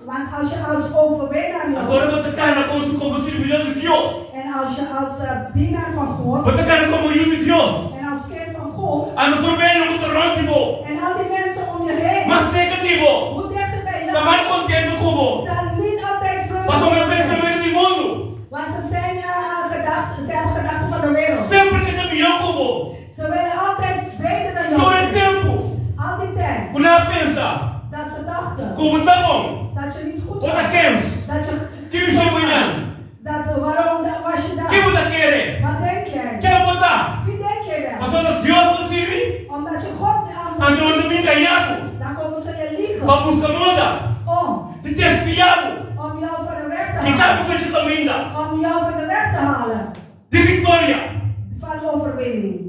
Speaker 2: Want als je als overwinnaar loopt.
Speaker 3: Ora bo ta kana komo su komo sirbidor di Dios.
Speaker 2: En als je als dienaar van God.
Speaker 3: Bo ta kana komo yu di Dios.
Speaker 2: En als kind van God.
Speaker 3: Anto tur bende ku ta rònt di bo.
Speaker 2: En al die mensen om je heen.
Speaker 3: Mas serka di bo.
Speaker 2: Hoe dichter bij jou.
Speaker 3: Ta mal kontento ku bo.
Speaker 2: Zal niet altijd vreugde
Speaker 3: Pasobra e pensamentu di mundu.
Speaker 2: Want ze zijn gedachten, ze hebben gedachten van de wereld.
Speaker 3: Semper ke ta mihó ku bo.
Speaker 2: Ze willen altijd beter dan jou
Speaker 3: Tur e
Speaker 2: zijn.
Speaker 3: tempu.
Speaker 2: Al die tijd.
Speaker 3: Ku nan a pensa.
Speaker 2: Dat ze dachten.
Speaker 3: Ku bo ta bon.
Speaker 2: Dat je niet goed
Speaker 3: Bo ta
Speaker 2: was.
Speaker 3: kens.
Speaker 2: Dat je
Speaker 3: Ki mishon bo einan?
Speaker 2: Dat waarom was je daar?
Speaker 3: Ki bo ta kere?
Speaker 2: Wat denk jij?
Speaker 3: Ken bo ta?
Speaker 2: Wie denk jij wel?
Speaker 3: Pasobra ta Dios bo ta sirbi?
Speaker 2: Omdat je God aanbidt.
Speaker 3: Anto nan ta bin gaña bo.
Speaker 2: Dan komen ze je liegen.
Speaker 3: Pa buska moda.
Speaker 2: Om.
Speaker 3: Di desviá bo.
Speaker 2: Om jou van de weg te
Speaker 3: Kita
Speaker 2: halen.
Speaker 3: bo for dje kaminda.
Speaker 2: Om jou van de weg te halen.
Speaker 3: Di viktoria.
Speaker 2: Van overwinning.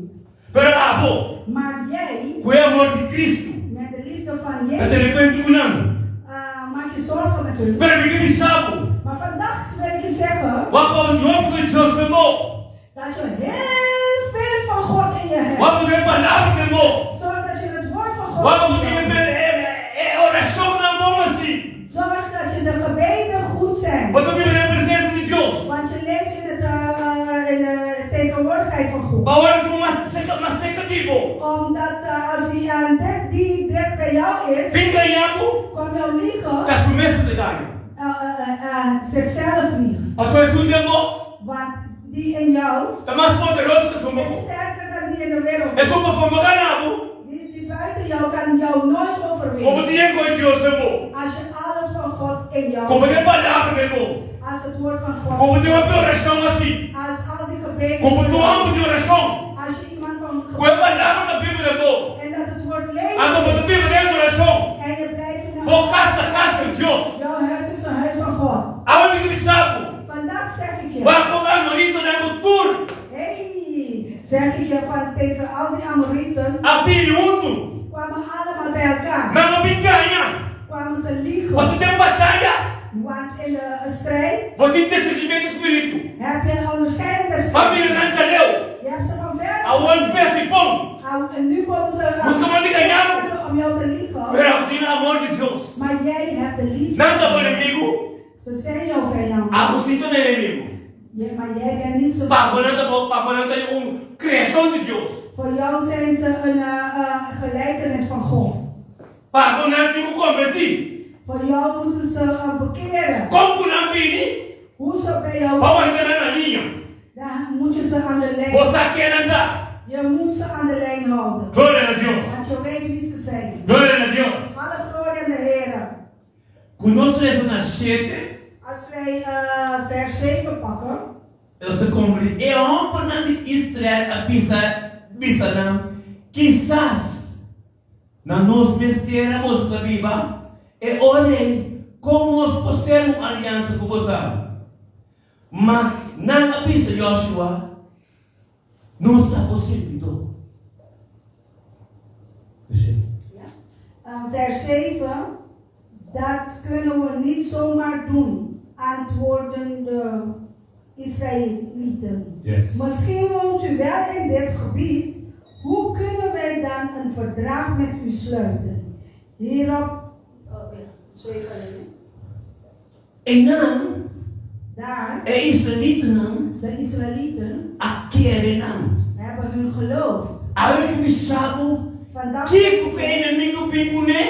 Speaker 3: Pero abo.
Speaker 2: Maar jij.
Speaker 3: Ku e amor di Kristu.
Speaker 2: Met de liefde van
Speaker 3: Ta
Speaker 2: Jezus.
Speaker 3: tene kuenta ku nan.
Speaker 2: Maak je zorgen met hun.
Speaker 3: Pero mi ke bisa bo.
Speaker 2: Maar vandaag wil ik je zeggen.
Speaker 3: Wak pa un hopi ku Dios den bo.
Speaker 2: Dat je heel veel van God in je hebt.
Speaker 3: Wak pa e palabra den bo.
Speaker 2: Zorg dat je het woord van God
Speaker 3: Wak pa
Speaker 2: in je
Speaker 3: e
Speaker 2: hebt.
Speaker 3: e orashonnan bon hasi.
Speaker 2: Zorg dat je de gebeden goed zijn.
Speaker 3: Bo ta biba den presensia di Dios.
Speaker 2: Want je leeft in het in de tegenwoordigheid van God.
Speaker 3: Pa ora su mas serka mas serka di bo.
Speaker 2: Omdat als hij aan dek die dicht bij jou is.
Speaker 3: Bin gaña bo.
Speaker 2: Kom jou liegen.
Speaker 3: Ta su mes ta gaña.
Speaker 2: Zichzelf liegen.
Speaker 3: Pasobra esun den bo.
Speaker 2: Want die in jou.
Speaker 3: Ta mas poderoso ku esun
Speaker 2: Is
Speaker 3: bo.
Speaker 2: sterker dan die in de wereld.
Speaker 3: Esun bo for no gana bo.
Speaker 2: Die die buiten jou kan jou nooit overwinnen.
Speaker 3: Komo tin e koe Dios den bo.
Speaker 2: Als je alles van God in jou.
Speaker 3: Komo tin e palabra den bo.
Speaker 2: Als het woord van God.
Speaker 3: Komo tin hopi orashon hasi.
Speaker 2: Als al die gebeden.
Speaker 3: Komo tin homber di orashon.
Speaker 2: Als je iemand van gebed.
Speaker 3: Ku e palabra ta biba den bo.
Speaker 2: En dat het woord leven
Speaker 3: Anto bo ta
Speaker 2: is.
Speaker 3: biba den orashon.
Speaker 2: En je blijft in de.
Speaker 3: Bo kas ta kas di Dios.
Speaker 2: Jouw huis is een huis van God.
Speaker 3: Awe mi ta bisa bo.
Speaker 2: Vandaag zeg ik je.
Speaker 3: Wak kon amoritonan ku tur.
Speaker 2: Hey, zeg ik je van tegen al die Amorieten.
Speaker 3: A bini huntu.
Speaker 2: Kwamen allemaal bij elkaar.
Speaker 3: Nan a bin gaña.
Speaker 2: Kwamen ze liegen.
Speaker 3: Pasobra den bataya.
Speaker 2: Want in de strijd.
Speaker 3: Bo tin discernimento spiritu.
Speaker 2: Heb je een onderscheiding des
Speaker 3: Bo a mira nan djaleu.
Speaker 2: Je hebt ze van ver
Speaker 3: Awor pes i pon.
Speaker 2: En nu komen ze
Speaker 3: Buska man di gaña bo.
Speaker 2: om jou te liegen.
Speaker 3: Pero abo tin amor di Dios.
Speaker 2: Maar jij hebt de liefde.
Speaker 3: Nan ta bo enemigu.
Speaker 2: Ze zijn jouw vijanden.
Speaker 3: Abo si ta nan enemigu.
Speaker 2: Ja, maar jij bent niet zo.
Speaker 3: Pa bo nan ta bo, pa bo nan ta un creacion di Dios.
Speaker 2: Voor jou zijn ze een gelijkenis van God.
Speaker 3: Pa bo nan tin ku converti.
Speaker 2: Voor jou moeten ze bekeren.
Speaker 3: Kon ku nan bini?
Speaker 2: Hoe ze bij jou.
Speaker 3: Pa wanta nan na liña.
Speaker 2: Dan moet je ze aan de lijn.
Speaker 3: Bo sa ken nan ta.
Speaker 2: Je moet ze aan de lijn houden.
Speaker 3: Gloria na Dios.
Speaker 2: Want je weet wie ze zijn.
Speaker 3: Gloria na Dios.
Speaker 2: Alle glorie aan de Heer.
Speaker 3: Ku nos lesa na shete.
Speaker 2: Als wij vers 7 pakken.
Speaker 3: Nos ta komprendé e hòmbernan di Israel a bisa bisa nan, Kisas na nos mes tera boso ta biba, e ora ei kon nos por sera un aliansa ku boso? Ma nan a bisa Joshua, Nos ta bo sirbidó.
Speaker 2: Vers 7, Dat kunnen we niet zomaar doen, antwoordden de Israëlieten. Misschien woont u wel in dit gebied, hoe kunnen wij dan een verdrag met u sluiten? Hierop, oh ja, 7 alleen.
Speaker 3: Einan,
Speaker 2: Daar,
Speaker 3: e israelitanan
Speaker 2: de Israëlieten,
Speaker 3: a kere nan.
Speaker 2: hebben hun geloofd.
Speaker 3: Awe mi bisa bo,
Speaker 2: Vandaag,
Speaker 3: kiko ku e enemigu bin kuné,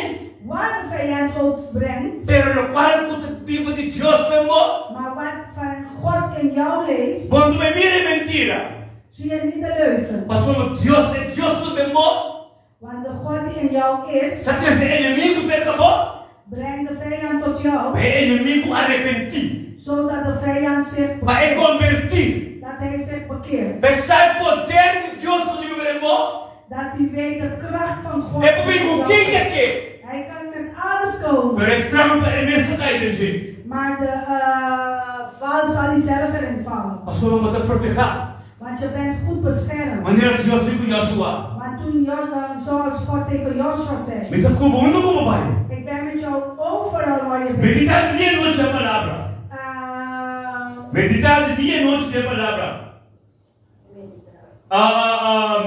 Speaker 2: wat de vijand ook brengt,
Speaker 3: pero lokual ku ta biba di Dios den bo,
Speaker 2: maar wat van God in jou leeft,
Speaker 3: bo no bai mira e mentira.
Speaker 2: zie je niet de leugen.
Speaker 3: Pasobra Dios e Dios ku den bo.
Speaker 2: Want de God die in jou is,
Speaker 3: Ta trese enemigu serka bo.
Speaker 2: Brengt de vijand tot jou.
Speaker 3: Pa e enemigu arepentí.
Speaker 2: Zodat de vijand zich
Speaker 3: Pa e
Speaker 2: bekeert.
Speaker 3: konvertí.
Speaker 2: Dat hij zich bekeert.
Speaker 3: Pa e sa e poder di Dios ku ta biba den bo.
Speaker 2: Dat hij weet de kracht van God
Speaker 3: E por
Speaker 2: die
Speaker 3: bin
Speaker 2: in
Speaker 3: ku
Speaker 2: jou
Speaker 3: ken
Speaker 2: is.
Speaker 3: ke ke.
Speaker 2: Hij kan met alles komen.
Speaker 3: Pero e trampa e mes ta kai den dje.
Speaker 2: Maar de val zal hij zelf erin vallen.
Speaker 3: Pasobra bo ta protehá.
Speaker 2: Want je bent goed beschermd.
Speaker 3: Manera Dios di ku Joshua.
Speaker 2: Want toen zoals God tegen Joshua zei.
Speaker 3: Mi ta ku bo unda ku bo bai.
Speaker 2: Ik ben met jou overal waar je bent.
Speaker 3: Meditá di dia i nochi e palabra. Meditá di dia i nochi den e palabra.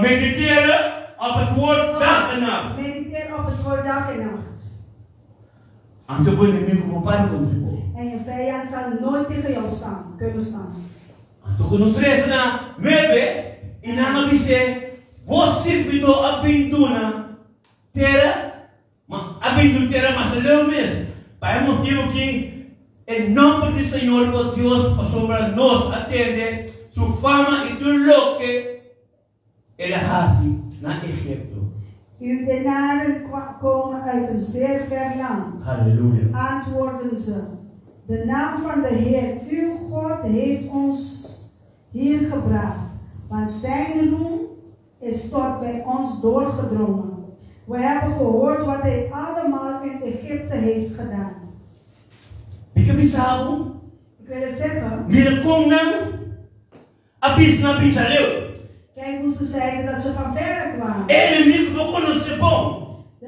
Speaker 3: Mediteer op het woord dag en nacht.
Speaker 2: Mediteer op het woord dag en nacht.
Speaker 3: Anto bo enemigu bo para kontra bo.
Speaker 2: En je vijand zal nooit tegen jou staan, kunnen staan.
Speaker 3: Anto ku nos resa na nuebe i nan a bis'é, Bo sirbidó a bin duna tera, ma a bin duna tera mas leu mes. Pa e motibu ki e nòmber di Señor bo Dios, pasobra nos a tende su fama i tur loke El a hasi na Egipto.
Speaker 2: Uw dienaren komen uit een zeer ver land,
Speaker 3: Halleluja.
Speaker 2: antwoordden ze. De naam van de Heer, uw God, heeft ons hier gebracht, want zijn roem is tot bij ons doorgedrongen. We hebben gehoord wat hij allemaal in Egypte heeft gedaan.
Speaker 3: Mi ta bisa bo?
Speaker 2: Ik wil je zeggen.
Speaker 3: Mira kon nan a bisa nan bisa leu.
Speaker 2: Kijk hoe ze zeiden dat ze van verre kwamen.
Speaker 3: E enemigu bo konosé bon.
Speaker 2: De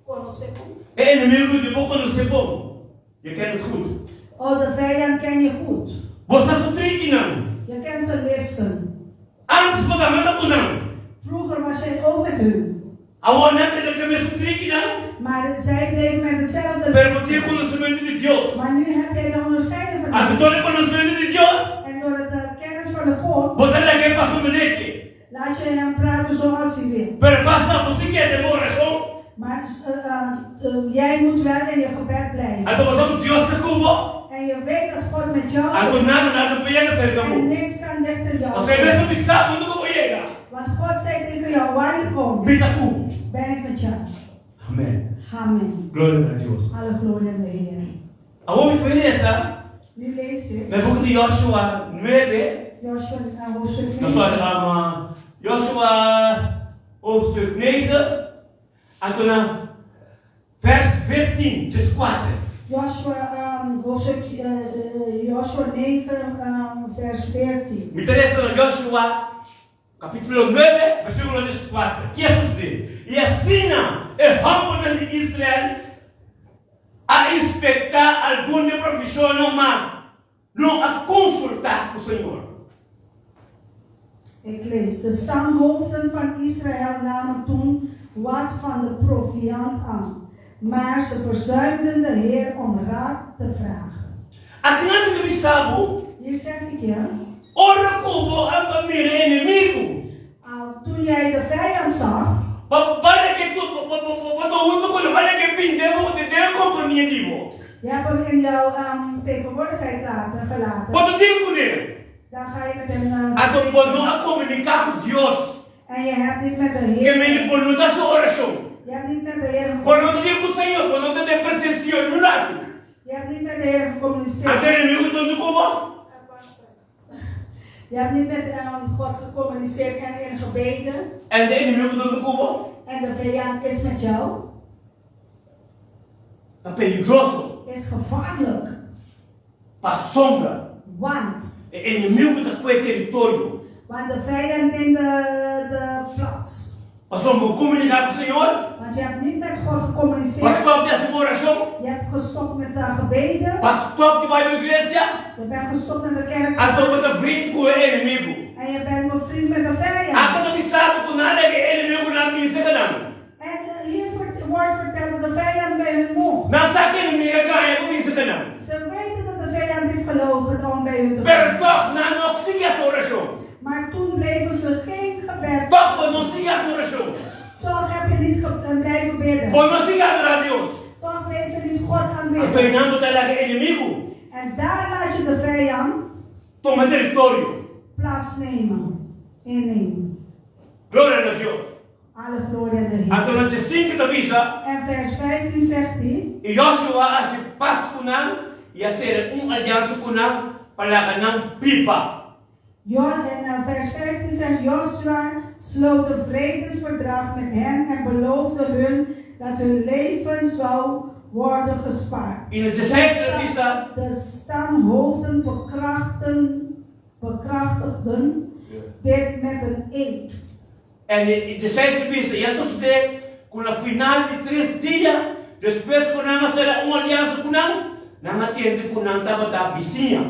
Speaker 2: konosé bon.
Speaker 3: E enemigu di bo konosé bon. Je kent het goed.
Speaker 2: Oh, de vijand ken je goed.
Speaker 3: Bo sa su trikinan.
Speaker 2: Je kent zijn listen.
Speaker 3: Antes bo ta manda ku nan.
Speaker 2: Vroeger was jij ook met hun.
Speaker 3: Awor nan keda ku e mesun trikinan.
Speaker 2: Maar zij bleven met hetzelfde
Speaker 3: Pero bo tin e konosementu di Dios.
Speaker 2: Maar nu heb jij de onderscheiding van
Speaker 3: Anto dor e konosementu di Dios.
Speaker 2: En door de kennis van de God.
Speaker 3: Bo ta laga e papia manera ke.
Speaker 2: Laat je hem praten zoals hij wil.
Speaker 3: Pero basta bo si keda den bo orashon.
Speaker 2: Maar jij moet wel in je gebed blijven.
Speaker 3: Anto bo sa ku Dios ta ku bo.
Speaker 2: En je weet dat God met jou is.
Speaker 3: Anto nada nada por yega serka bo.
Speaker 2: En niks kan dichter jou.
Speaker 3: Pasobra e mes a bisa bo unda ku bo yega.
Speaker 2: Want God zei tegen jou waar je komt.
Speaker 3: Mi ta ku bo.
Speaker 2: Ben ik met jou.
Speaker 3: Amen.
Speaker 2: Amen.
Speaker 3: Gloria na Dios.
Speaker 2: Alle glorie aan de Heer.
Speaker 3: Awor mi ta bai lesa.
Speaker 2: Nu lees ik.
Speaker 3: Na e buki di Joshua nuebe.
Speaker 2: Joshua hoofdstuk
Speaker 3: No
Speaker 2: 9.
Speaker 3: sorry, Joshua hoofdstuk negen. Anto na vers 14, djes kuater.
Speaker 2: Joshua, hoofdstuk Joshua 9, vers 14.
Speaker 3: Mi ta lesa na Joshua kapítulo 9, versíkulo djes kuater. Ki a sosodé? I asina e hòmbernan di Israel a inspektá algun di e provishonnan, ma no a konsultá ku Señor.
Speaker 2: Ik lees, De stamhoofden van Israël namen toen wat van de proviand aan, maar ze verzuimden de Heer om raad te vragen.
Speaker 3: Akinan mi ta bisa bo.
Speaker 2: Hier zeg ik je.
Speaker 3: Ora ku bo a mira e enemigu.
Speaker 2: Toen jij de vijand zag.
Speaker 3: Bo bale ke tu, bo bo ta huntu ku nan, bale ke binde bo den e kompania di bo.
Speaker 2: Je hebt hem in jouw tegenwoordigheid laten, gelaten.
Speaker 3: Bo ta tin ku ne.
Speaker 2: Dan ga je met hem
Speaker 3: Anto
Speaker 2: spreken.
Speaker 3: bo no a komuniká ku Dios.
Speaker 2: En je hebt niet met de
Speaker 3: Ke
Speaker 2: Heer.
Speaker 3: men bo no ta hasi orashon.
Speaker 2: Je hebt niet met de Heer
Speaker 3: Bo no
Speaker 2: gecommuniceerd.
Speaker 3: tin ku Señor, bo no ta den presensia niun ratu.
Speaker 2: Je hebt niet met de Heer gecommuniceerd.
Speaker 3: Anto enemigu ta huntu ku bo.
Speaker 2: Je hebt niet met God gecommuniceerd en in gebeden.
Speaker 3: En e enemigu ta huntu ku bo.
Speaker 2: En de vijand is met jou.
Speaker 3: Ta peligroso.
Speaker 2: Is gevaarlijk.
Speaker 3: Pasobra.
Speaker 2: Want.
Speaker 3: E enemigu ta kue teritorio.
Speaker 2: Want de vijand neemt de plaats.
Speaker 3: Pasobra bo komuniká ku Señor.
Speaker 2: Want je hebt niet met God
Speaker 3: Bo
Speaker 2: gecommuniceerd.
Speaker 3: stòp di hasi bo orashon.
Speaker 2: Je hebt gestopt met de gebeden.
Speaker 3: Bo stòp di bai bo iglesia.
Speaker 2: Je bent gestopt met de kerk.
Speaker 3: Anto bo ta vriend ku e enemigu.
Speaker 2: En je bent bevriend met de vijand.
Speaker 3: Ata ta bisa bo ku nan a laga e enemigunan binse ka nan.
Speaker 2: En hier wordt verteld dat de vijand bij hun mocht.
Speaker 3: Nan sa ku e enemigu a gaña pa binse ka nan.
Speaker 2: Ze weten dat de vijand heeft gelogen om bij hun te
Speaker 3: Pero
Speaker 2: komen.
Speaker 3: tòg nan no sigui hasi orashon.
Speaker 2: Maar toen bleven ze geen gebed.
Speaker 3: Tòg bo no sigui hasi orashon.
Speaker 2: Toch heb je niet blijven bidden.
Speaker 3: Bo no sigui adorá Dios.
Speaker 2: Toch bleef je niet God
Speaker 3: Anto
Speaker 2: aanbidden.
Speaker 3: einan bo ta laga e enemigu
Speaker 2: En daar laat je de vijand
Speaker 3: tuma teritorio.
Speaker 2: plaatsnemen, innemen.
Speaker 3: Gloria na Dios.
Speaker 2: Alle glorie aan de Heer.
Speaker 3: Anto na diesinku ta bisa.
Speaker 2: En vers 15 zegt hij.
Speaker 3: I Joshua a hasi pas ku nan i a sera un aliansa ku nan pa laga nan biba.
Speaker 2: En vers 15 zegt, Josua sloot een vredesverdrag met hen en beloofde hun dat hun leven zou worden gespaard.
Speaker 3: I na diesseis ta bisa.
Speaker 2: De stamhoofden bekrachten, bekrachtigden dit met een eed.
Speaker 3: En e diesseis ta bisa, I a sosodé ku na final di tres dia, despues ku nan a sera un aliansa ku nan, nan a tende ku nan tabata bisiña,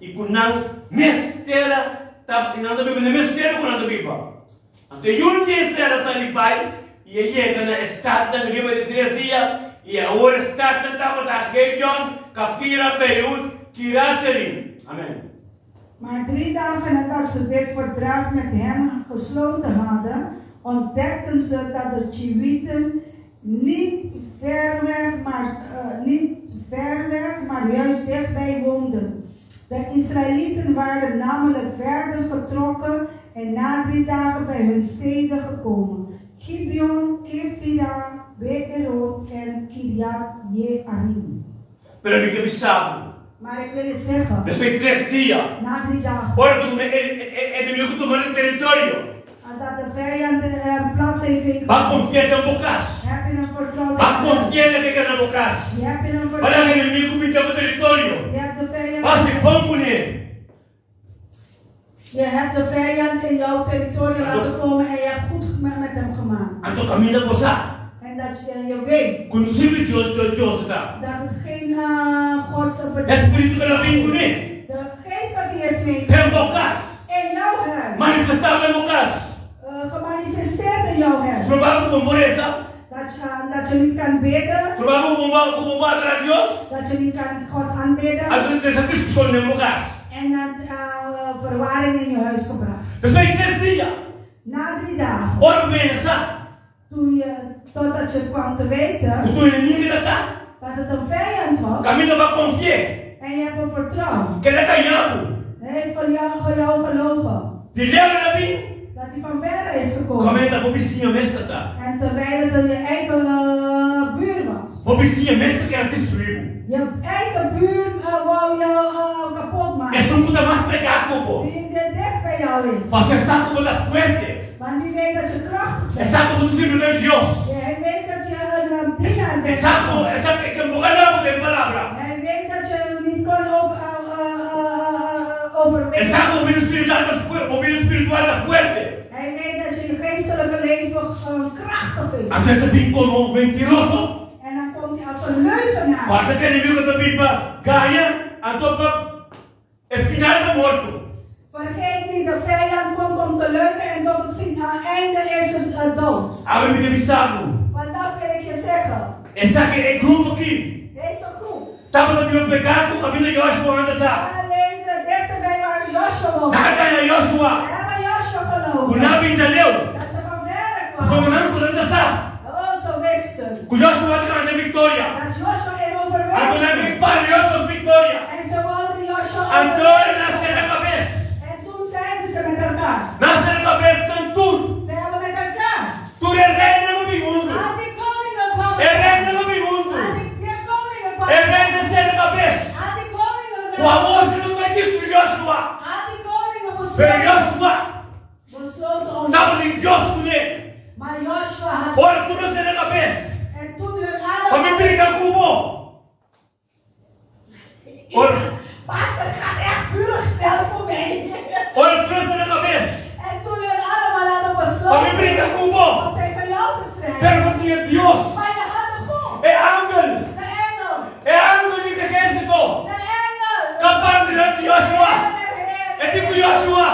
Speaker 3: i ku nan mes tera tabata, i nan ta biba na e mes tera ku nan ta biba. Anto e yu di Israel a sali bai, i a yega na e statnan riba di tres dia, i awor e statnan tabata Gibeon, Kafira, Beerut, Kirat-Jearim. Amen.
Speaker 2: Maar drie dagen nadat ze dit verdrag met hen gesloten hadden, ontdekten ze dat de Chiwieten niet ver weg, maar, niet ver weg, maar juist dichtbij woonden. De Israëlieten waren namelijk verder getrokken en na drie dagen bij hun steden gekomen. Gibeon, Kefira, Beerot en Kiriat Jearim.
Speaker 3: Pero mi ke bisa bo.
Speaker 2: Maar ik wil je zeggen.
Speaker 3: Despues di tres dia.
Speaker 2: Na drie dagen.
Speaker 3: Ora ku tuma e enemigu tuma nan teritorio.
Speaker 2: Dat de vijand plaats heeft ingenomen.
Speaker 3: Ba konfia den bo kas.
Speaker 2: Heb je hem vertrouwd?
Speaker 3: Ba konfia na ke na bo kas.
Speaker 2: Je hebt in hem
Speaker 3: Ba laga enemigu binta bo teritorio.
Speaker 2: Je hebt de vijand.
Speaker 3: Ba hasi bon kuné.
Speaker 2: Je hebt de vijand in jouw territorium laten komen en je hebt goed met hem gemaakt.
Speaker 3: Anto kaminda bo sa.
Speaker 2: En dat je, je weet.
Speaker 3: Ku no sirbi Dios, Dios, Dios ta.
Speaker 2: Dat het geen Gods
Speaker 3: E spiritu ku na bin kuné.
Speaker 2: De geest dat die is mee.
Speaker 3: Den bo kas.
Speaker 2: In jouw huis.
Speaker 3: Manifestá den bo kas.
Speaker 2: Gemanifesteerd in jouw huis.
Speaker 3: Troba ku bo por resa.
Speaker 2: Dat je, dat je niet kan bidden.
Speaker 3: Troba ku bo ku bo adorá Dios.
Speaker 2: Dat je niet kan God aanbidden.
Speaker 3: Anto ta trese diskushon den bo kas.
Speaker 2: En dan verwarring in je huis gebracht.
Speaker 3: Despues di tres dia.
Speaker 2: Na drie dagen.
Speaker 3: Ora bo mene sa.
Speaker 2: Toen je, totdat je kwam te weten.
Speaker 3: Ku tur enemigu ta ta.
Speaker 2: Dat het een vijand was.
Speaker 3: Kaminda bo a konfi'é.
Speaker 2: En je hebt hem vertrouwd.
Speaker 3: Keda kañá bo.
Speaker 2: Hij heeft van jou, jou gelogen.
Speaker 3: Di leu el a bin.
Speaker 2: Dat hij van verre is gekomen.
Speaker 3: Kaminda bo bisiña mes ta ta.
Speaker 2: En terwijl het je eigen buur was.
Speaker 3: Bo bisiña mes ta kere destruí bo.
Speaker 2: Je eigen buur wou jou kapot maken.
Speaker 3: Esun ku ta mas pegá ku bo.
Speaker 2: Die dicht bij jou is.
Speaker 3: Pasobra e sa ku bo ta fuerte.
Speaker 2: Want die weet dat je krachtig bent.
Speaker 3: E sa ku bo ta sirbi den Dios.
Speaker 2: Hij weet dat je een dienaar bent.
Speaker 3: E sa ku, e sa ku e ke bo gana bo den palabra.
Speaker 2: Hij weet dat je niet kon over, overwinnen.
Speaker 3: E sa ku bo bida spiritual ta fuerte, bo bida spiritual ta fuerte.
Speaker 2: Hij weet dat je geestelijke leven krachtig is.
Speaker 3: Anto e ta bin komo mentiroso.
Speaker 2: En dan komt hij als een leugenaar.
Speaker 3: Guarda ku enemigo ta bin pa gaña, anto pa e final ta morto.
Speaker 2: Vergeet niet, de vijand komt om te leugen en tot het einde is het dood.
Speaker 3: Awe mi ta bisa bo.
Speaker 2: Vandaag wil ik je zeggen.
Speaker 3: Esaki e grupo aki.
Speaker 2: Deze groep.
Speaker 3: Tabata biba pegá ku kaminda Joshua anda ta.
Speaker 2: Hij leefde dichter bij waar Joshua woonde.
Speaker 3: Nan a gaña Joshua.
Speaker 2: Ze hebben Joshua gelogen.
Speaker 3: Ku nan bin djaleu.
Speaker 2: Dat ze van verre kwamen.
Speaker 3: Pasobra nan ku nan ta sa.
Speaker 2: Oh, ze wisten.
Speaker 3: Ku Joshua ta gana den viktoria.
Speaker 2: Dat Joshua in overwinning.
Speaker 3: Anto nan bin para Joshua su viktoria.
Speaker 2: En ze wilden Joshua
Speaker 3: Anto
Speaker 2: overwinnen.
Speaker 3: nan sera kabes.
Speaker 2: En toen zeiden ze met elkaar.
Speaker 3: Nan sera kabes nan tur.
Speaker 2: Ze
Speaker 3: Pero
Speaker 2: besloten.
Speaker 3: Joshua
Speaker 2: Besloten om.
Speaker 3: tabatin Dios kuné.
Speaker 2: Maar Joshua had.
Speaker 3: Ora tur a sera kabes.
Speaker 2: En toen hun
Speaker 3: Pa mi
Speaker 2: allemaal.
Speaker 3: bringa ku bo. Ora,
Speaker 2: Pastor gaat echt vurig snel voor mij.
Speaker 3: ora tur a sera kabes.
Speaker 2: En toen hun allemaal hadden
Speaker 3: Pa mi
Speaker 2: besloten
Speaker 3: bringa ku bo.
Speaker 2: om tegen jou te strijden.
Speaker 3: Pero bo tin Dios.
Speaker 2: Maar je had de God.
Speaker 3: E angel.
Speaker 2: De engel.
Speaker 3: E angel di ehérsito.
Speaker 2: De engel.
Speaker 3: Ta para dilanti Joshua.
Speaker 2: De
Speaker 3: E
Speaker 2: Heer.
Speaker 3: di ku Joshua.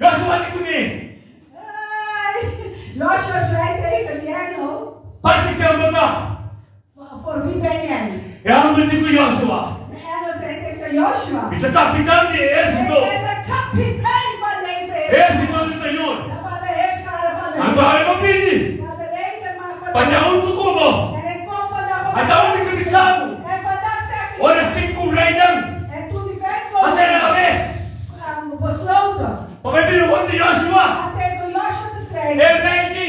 Speaker 3: Joshua di kuné.
Speaker 2: Hey. Joshua zei tegen die engel.
Speaker 3: Pa ken bo ta?
Speaker 2: Voor wie ben jij?
Speaker 3: E angel di ku Joshua.
Speaker 2: De engel zei tegen Joshua.
Speaker 3: Mi ta kapitan di
Speaker 2: Ik
Speaker 3: ehérsito.
Speaker 2: ben de kapitein van deze heer.
Speaker 3: Ehérsito di Señor.
Speaker 2: Van de heerscharen van de
Speaker 3: Anto
Speaker 2: Heer.
Speaker 3: ami a bini.
Speaker 2: Van de legermacht van
Speaker 3: Pa
Speaker 2: de
Speaker 3: ña huntu ku bo.
Speaker 2: En ik kom vandaag op
Speaker 3: Anto mi ke bisa bo.
Speaker 2: En vandaag zeg ik.
Speaker 3: Ora sinku reinan.
Speaker 2: En toen die vijf
Speaker 3: A sera
Speaker 2: koningen
Speaker 3: kabes.
Speaker 2: kwamen besloten.
Speaker 3: Pa bai bringa kontra Joshua.
Speaker 2: Om tegen Joshua te
Speaker 3: E
Speaker 2: strijden.
Speaker 3: rei di.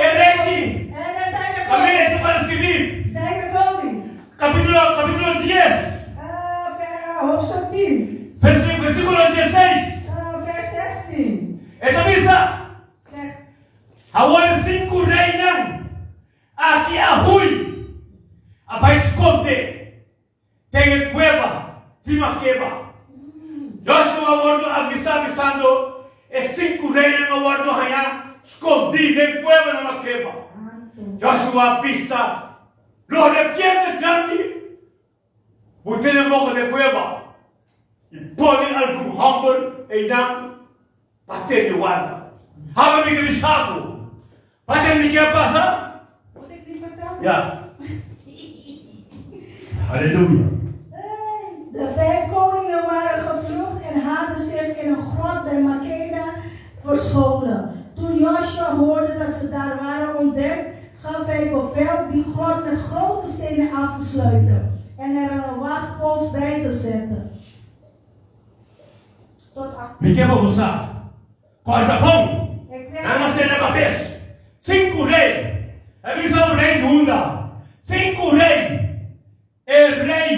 Speaker 3: E rei di.
Speaker 2: En dan zei de
Speaker 3: Ami
Speaker 2: koning.
Speaker 3: e ta para skirbi.
Speaker 2: Zei de koning.
Speaker 3: Kapítulo, kapítulo 10.
Speaker 2: Hoofdstuk 10.
Speaker 3: Versíkulo 16.
Speaker 2: Vers 16.
Speaker 3: E ta bisa.
Speaker 2: Zeg,
Speaker 3: Awor sinku reinan aki a hui a bai skonde den e kueba di Makeba. Joshua a wòrdu avisá bisando, E sinku reinan a wòrdu hañá skondí den kueba na Makeba. Joshua a bista lo repiente grandi but'é den boka di e kueba i pone algun hòmber einan pa tene warda. Haba mi ke bisa bo, pa tende ke a pasa?
Speaker 2: Moet ik die vertellen?
Speaker 3: Ja. Halleluja.
Speaker 2: De vijf koningen waren gevlucht en hadden zich in een grot bij Makeda verscholen. Toen Joshua hoorde dat ze daar waren ontdekt, gaf hij bevel die grot met grote stenen af te sluiten en er een wachtpost bij te zetten. Tot 18.
Speaker 3: Mi ke pa bo sa. Kòrda bon.
Speaker 2: Ik wil
Speaker 3: Nan a sera kabes. Sinku rei. E bisa un rei di Huda. Sinku rei. E rei.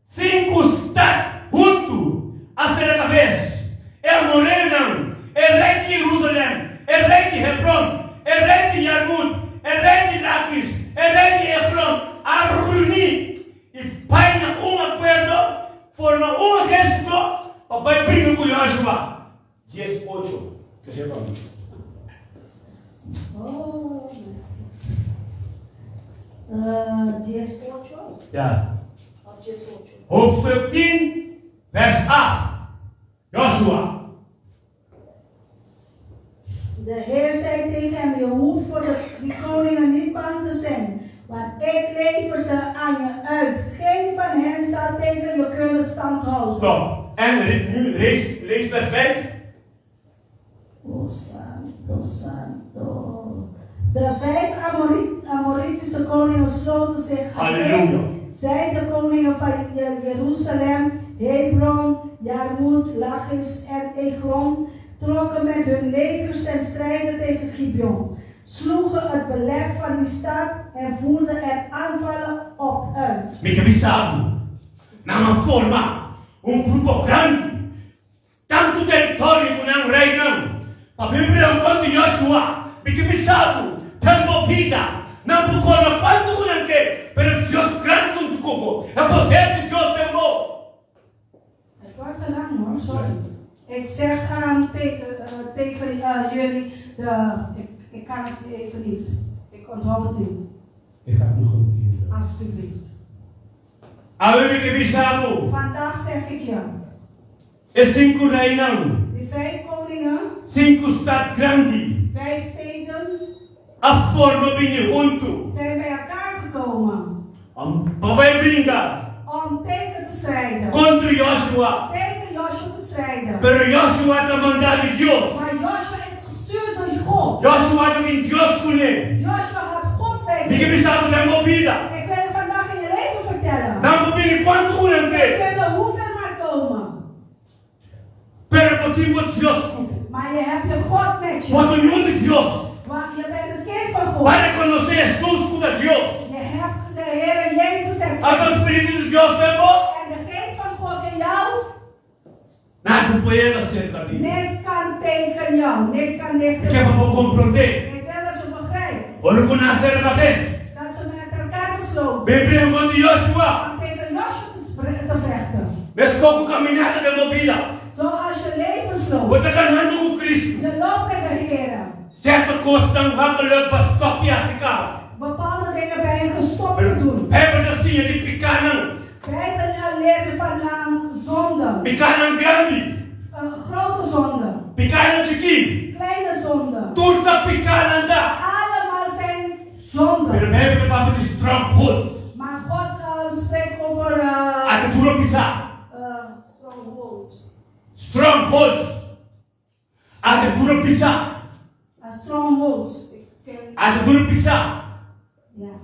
Speaker 3: Sinku stat huntu a sera kabes. E amoreonan, e rei di Jerusalèm, e rei di Hebron, e rei di Yarmut, e rei di Lakis, e rei di Eglon a reuní i bai na un akuerdo, forma un ehérsito pa bai bringa ku Joshua. Dies ocho. Ke seba mi?
Speaker 2: Oh. 10, 8?
Speaker 3: Ja.
Speaker 2: Of 10, 8?
Speaker 3: Hoofdstuk 10, vers 8. Joshua.
Speaker 2: De Heer zei tegen hem, je hoeft voor die koningen niet bang te zijn, want ik lever ze aan je uit. Geen van hen zal tegen je kunnen standhouden.
Speaker 3: Stop. En nu lees, lees vers 5.
Speaker 2: O santo, santo. De vijf Amoritische koningen sloten zich aan.
Speaker 3: Halleluja.
Speaker 2: Zij de koningen van Jeruzalem, Hebron, Jarmut, Lachis en Eglon trokken met hun legers ten strijde tegen Gibeon. Sloegen het beleg van die stad en voerden er aanvallen op uit.
Speaker 3: Mi ke bisa bo. Nan a forma un grupo grandi. Tantu teritorio ku nan reinan. Pa bin bira kontra Joshua. Mi ke bisa bo. Den bo bida. Nan por forma kuantu ku nan ke. Pero Dios grandi huntu ku bo. E poder di Dios den bo.
Speaker 2: Het wordt te lang hoor, sorry. Ik zeg tegen jullie, ik kan het even niet. Ik onthoud het niet.
Speaker 3: Ik ga het nog een keer.
Speaker 2: Alsjeblieft.
Speaker 3: Awe mi ke bisa bo.
Speaker 2: Vandaag zeg ik je,
Speaker 3: E sinku reinan.
Speaker 2: die vijf koningen,
Speaker 3: Sinku stat grandi.
Speaker 2: vijf steden,
Speaker 3: A forma bini huntu.
Speaker 2: zijn bij elkaar gekomen
Speaker 3: Pa bai bringa
Speaker 2: om tegen te strijden.
Speaker 3: kontra Joshua.
Speaker 2: Tegen Joshua te strijden.
Speaker 3: Pero Joshua ta mandá di Dios.
Speaker 2: Maar Joshua is gestuurd door God.
Speaker 3: Joshua tin Dios kuné.
Speaker 2: Joshua had God bij
Speaker 3: Mi ke
Speaker 2: zich.
Speaker 3: bisa bo den bo bida.
Speaker 2: Ik wil je vandaag in je leven vertellen.
Speaker 3: Nan por bini kuantu ku nan
Speaker 2: Ze
Speaker 3: ke.
Speaker 2: kunnen hoeveel maar komen.
Speaker 3: Pero bo tin bo Dios ku bo.
Speaker 2: Maar je hebt je God met je.
Speaker 3: Bo ta yu di Dios.
Speaker 2: Want je bent het kind van God.
Speaker 3: Bo a rekonosé Hesus ku ta Dios.
Speaker 2: Je hebt de Heer Jezus
Speaker 3: Anto
Speaker 2: erkend.
Speaker 3: Spiritu di Dios den bo.
Speaker 2: En de geest van God in jou.
Speaker 3: Nada no por yega serka di bo.
Speaker 2: Niks kan tegen jou, niks kan dichter.
Speaker 3: Mi ke pa bo komprondé.
Speaker 2: Ik wil dat je begrijpt.
Speaker 3: Ora ku nan sera kabes.
Speaker 2: Dat ze met elkaar besloten.
Speaker 3: Bin bringa kontra Joshua.
Speaker 2: Om tegen Joshua te vechten.
Speaker 3: Meskos ku kaminata den bo bida.
Speaker 2: Zoals je levensloopt.
Speaker 3: Bo ta kanando ku Kristu.
Speaker 2: Je loopt met de Here.
Speaker 3: Sierto kosnan makkelijk pa stòp i hasi kaba.
Speaker 2: Bepaalde dingen ben je gestopt te doen.
Speaker 3: Bijbel ta siña di pikánan.
Speaker 2: Bijbel leert je van zonden.
Speaker 3: Pikánan grandi.
Speaker 2: Grote zonden.
Speaker 3: Pikánan chikí.
Speaker 2: Kleine zonden.
Speaker 3: Tur ta pikánan ta.
Speaker 2: Allemaal zijn zonden.
Speaker 3: Pero Bijbel ta papia di strongholds.
Speaker 2: Maar God spreekt over.
Speaker 3: Ata duro pisá.
Speaker 2: Stronghold.
Speaker 3: Strongholds. Ata duro pisá.
Speaker 2: Strongholds. Ik ken.
Speaker 3: Ata duro pisá.
Speaker 2: Ja.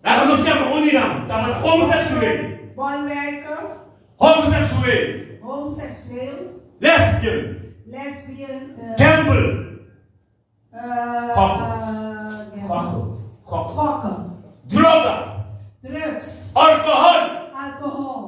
Speaker 3: Laga nos yama un di nan. Tabata homoseksueel.
Speaker 2: Bolwerken.
Speaker 3: Homoseksueel.
Speaker 2: Homoseksueel.
Speaker 3: Lesbian.
Speaker 2: Lesbian.
Speaker 3: Gamble.
Speaker 2: Gokken.
Speaker 3: Gokken.
Speaker 2: Gokken.
Speaker 3: Droga.
Speaker 2: Drugs.
Speaker 3: Alkohòl.
Speaker 2: Alcohol.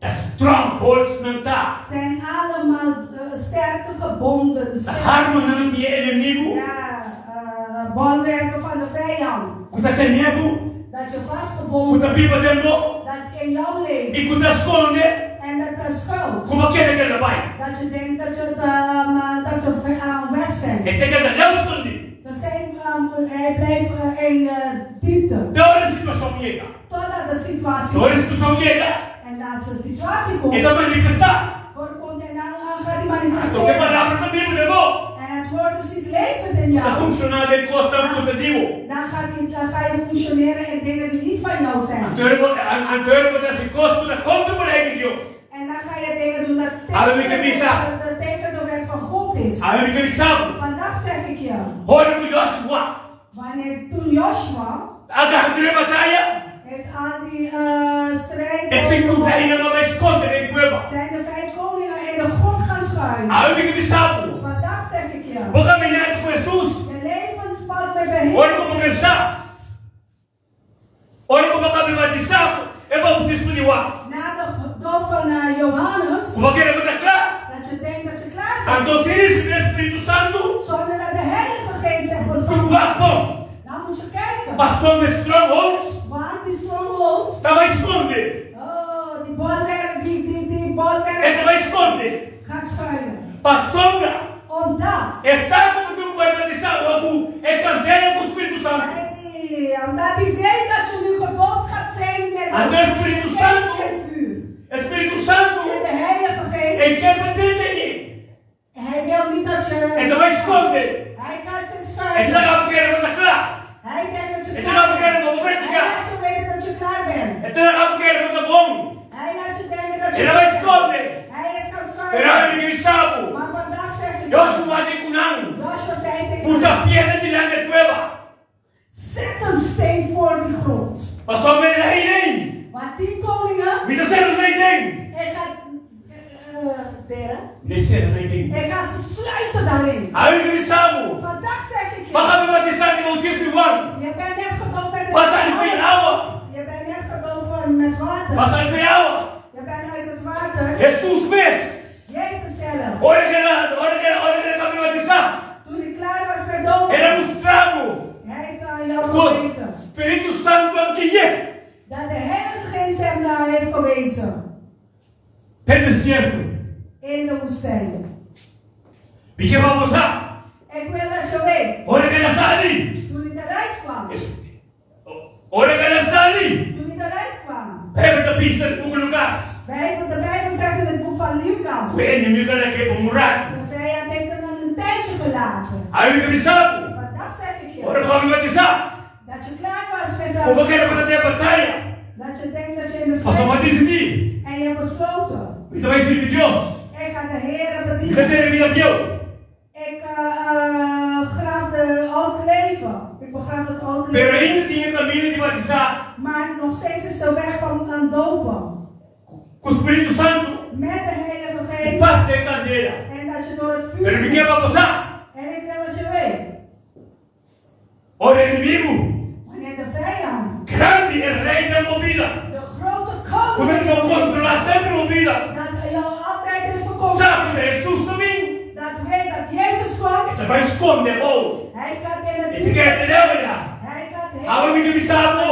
Speaker 3: Ta strongholds nan ta.
Speaker 2: Zijn allemaal sterke gebonden.
Speaker 3: Ta harmanan di e enemigu.
Speaker 2: Ja, bolwerken van de vijand.
Speaker 3: Ku ta tene bo.
Speaker 2: Dat je
Speaker 3: Ku
Speaker 2: vastgebonden.
Speaker 3: ta biba den bo.
Speaker 2: Dat je in jouw leeft.
Speaker 3: I ku ta skonde.
Speaker 2: En dat er schuilt.
Speaker 3: Ku bo kere keda bai.
Speaker 2: Dat je denkt dat, je het, dat ze weg zijn.
Speaker 3: E ta keda leu skondi.
Speaker 2: Ze zijn, hij blijft in diepte.
Speaker 3: Te ora e situashon yega.
Speaker 2: Totdat de situatie
Speaker 3: Te ora e situashon yega.
Speaker 2: En als de situatie komt.
Speaker 3: E ta manifestá.
Speaker 2: Voorkomt en dan gaat die manifesteren.
Speaker 3: Anto e palabra ta biba den bo.
Speaker 2: En het woord zit levend in jou.
Speaker 3: Ta funshoná den kosnan ku ta di bo.
Speaker 2: Dan gaat die, dan ga je functioneren in dingen die niet van jou zijn.
Speaker 3: Anto ora bo ta hasi kos ku ta kontra bo lei di Dios.
Speaker 2: En dan ga je dingen doen dat tegen, dat tegen de wet van God is.
Speaker 3: Awe mi ke bisa bo.
Speaker 2: Vandaag zeg ik je.
Speaker 3: Ora ku Joshua.
Speaker 2: Wanneer toen Joshua.
Speaker 3: A gana tur e bataya.
Speaker 2: Heeft al die strijd.
Speaker 3: E sinku reinan a bai skonde den kueba.
Speaker 2: Zijn de vijf koningen in de grond gaan schuilen.
Speaker 3: Awe mi ke bisa bo.
Speaker 2: Vandaag zeg ik je.
Speaker 3: Bo kaminá ku Hesus.
Speaker 2: Je levenspad met de Heer.
Speaker 3: Ora ku bo kresá. Ora ku bo kabi batisá ku e bautismo di wak.
Speaker 2: Na de doop van Johannes.
Speaker 3: Ku bo kere bo ta kla.
Speaker 2: Dat je denkt dat je klaar bent.
Speaker 3: Anto sin risibi e Spiritu Santu.
Speaker 2: Zonder dat de Heilige Geest zich ontvangt.
Speaker 3: Ku wak bo.
Speaker 2: Dan moet je kijken.
Speaker 3: Pasobra e strongholds.
Speaker 2: Want die strongholds.
Speaker 3: Ta bai skonde.
Speaker 2: Oh, die bolwerk, die, die, die bolwerk.
Speaker 3: E ta bai skonde.
Speaker 2: Gaat schuilen.
Speaker 3: Pasobra.
Speaker 2: Omdat.
Speaker 3: E sa ku bo tin ku bai batisá bo ku e kandela ku Spiritu Santu.
Speaker 2: Hey, omdat hij weet dat je nu gedoopt gaat zijn met
Speaker 3: Anto e Spiritu
Speaker 2: geest
Speaker 3: Santu.
Speaker 2: en vuur.
Speaker 3: E Spiritu Santu.
Speaker 2: En de Heilige Geest.
Speaker 3: E kier pa tentení.
Speaker 2: Hij wil niet dat je.
Speaker 3: E ta bai skonde.
Speaker 2: Hij gaat zich
Speaker 3: E ta
Speaker 2: schuilen.
Speaker 3: laga bo kere bo ta kla.
Speaker 2: Hij denkt dat je
Speaker 3: E ta
Speaker 2: klaar
Speaker 3: laga bo
Speaker 2: bent.
Speaker 3: kere bo por prediká.
Speaker 2: Hij laat je weten dat je klaar bent.
Speaker 3: E ta laga bo kere bo ta bon.
Speaker 2: Hij laat je denken dat je.
Speaker 3: E ta bai skonde.
Speaker 2: Hij is gaan schuilen.
Speaker 3: Pero awe mi ke bisa bo.
Speaker 2: Maar vandaag zeg ik.
Speaker 3: Joshua di ku nan.
Speaker 2: Joshua zei tegen
Speaker 3: Punta piedra dilanti e kueba.
Speaker 2: Zet een steen voor die grond.
Speaker 3: Pasobra e rei ei.
Speaker 2: Want die koningen.
Speaker 3: Mi ta sera nan aden.
Speaker 2: Ik ga. Dera.
Speaker 3: Mi ta sera nan aden.
Speaker 2: Ik ga ze sluiten daarin.
Speaker 3: Awe mi ke bisa bo.
Speaker 2: Vandaag zeg ik je.
Speaker 3: Bo a kaba batisá di boutismo di Juan.
Speaker 2: Je bent net gedoopt met het
Speaker 3: Bo a sali for di awa.
Speaker 2: Je bent net gedoopt met water.
Speaker 3: Bo a sali for di awa.
Speaker 2: Je bent uit het water.
Speaker 3: Hesus mes.
Speaker 2: Jezus zelf.
Speaker 3: Ora ku el a, ora ku el, ora ku el a kaba batisá.
Speaker 2: Toen hij klaar was met dopen.
Speaker 3: El a mustra bo.
Speaker 2: Hij heeft aan jou
Speaker 3: Ku
Speaker 2: gewezen.
Speaker 3: Spiritu Santu a gui'é.
Speaker 2: Dat de Heilige Geest hem daar heeft gewezen.
Speaker 3: Den desierto.
Speaker 2: In de woestijn.
Speaker 3: Mi ke pa bo sa.
Speaker 2: Ik wil dat je weet.
Speaker 3: Ora ku el a sali.
Speaker 2: Toen hij eruit kwam.
Speaker 3: Ora ku el a sali.
Speaker 2: Toen hij eruit kwam.
Speaker 3: Bijbel ta bisa den buki Lukas.
Speaker 2: Bijbel, de Bijbel zegt in het boek van Lucas.
Speaker 3: Ku e enemigu a lag'é pa un ratu.
Speaker 2: De vijand heeft hem een tijdje gelaten.
Speaker 3: Awe mi ke bisa bo.
Speaker 2: Want dat zeg ik je.
Speaker 3: Ora bo kaba batisá.
Speaker 2: Dat je klaar was met dat.
Speaker 3: Ku bo kere pa ta den bataya.
Speaker 2: Dat je denkt dat je in de
Speaker 3: Pasobra
Speaker 2: strijd
Speaker 3: bo a disidí.
Speaker 2: En je hebt besloten.
Speaker 3: Mi ta bai sirbi Dios.
Speaker 2: Ik ga de Heere
Speaker 3: Mi ta
Speaker 2: bedienen.
Speaker 3: tene bida bieu.
Speaker 2: Ik graaf de oud leven. Ik begraaf het oud
Speaker 3: Pero
Speaker 2: leven.
Speaker 3: ainda tin e kaminda di batisá.
Speaker 2: Maar nog steeds is de weg van aan dopen.
Speaker 3: Ku Spiritu Santu.
Speaker 2: Met de Heilige
Speaker 3: Ku
Speaker 2: Geest.
Speaker 3: pas den kandela.
Speaker 2: En dat je door het vuur.
Speaker 3: Pero mi ke pa bo sa.
Speaker 2: En ik wil dat je weet.
Speaker 3: Ora e enemigu.
Speaker 2: Wanneer de vijand.
Speaker 3: Grandi e rei den bo bida.
Speaker 2: De grote
Speaker 3: Ku
Speaker 2: koning.
Speaker 3: ta kontrolá semper bo bida.
Speaker 2: Dat jou altijd heeft
Speaker 3: Ku E ta bai skonde abou.
Speaker 2: Hij gaat in het
Speaker 3: E ta keda
Speaker 2: diepe.
Speaker 3: te leu ya.
Speaker 2: Hij gaat heel
Speaker 3: Awe mi ta bisa bo,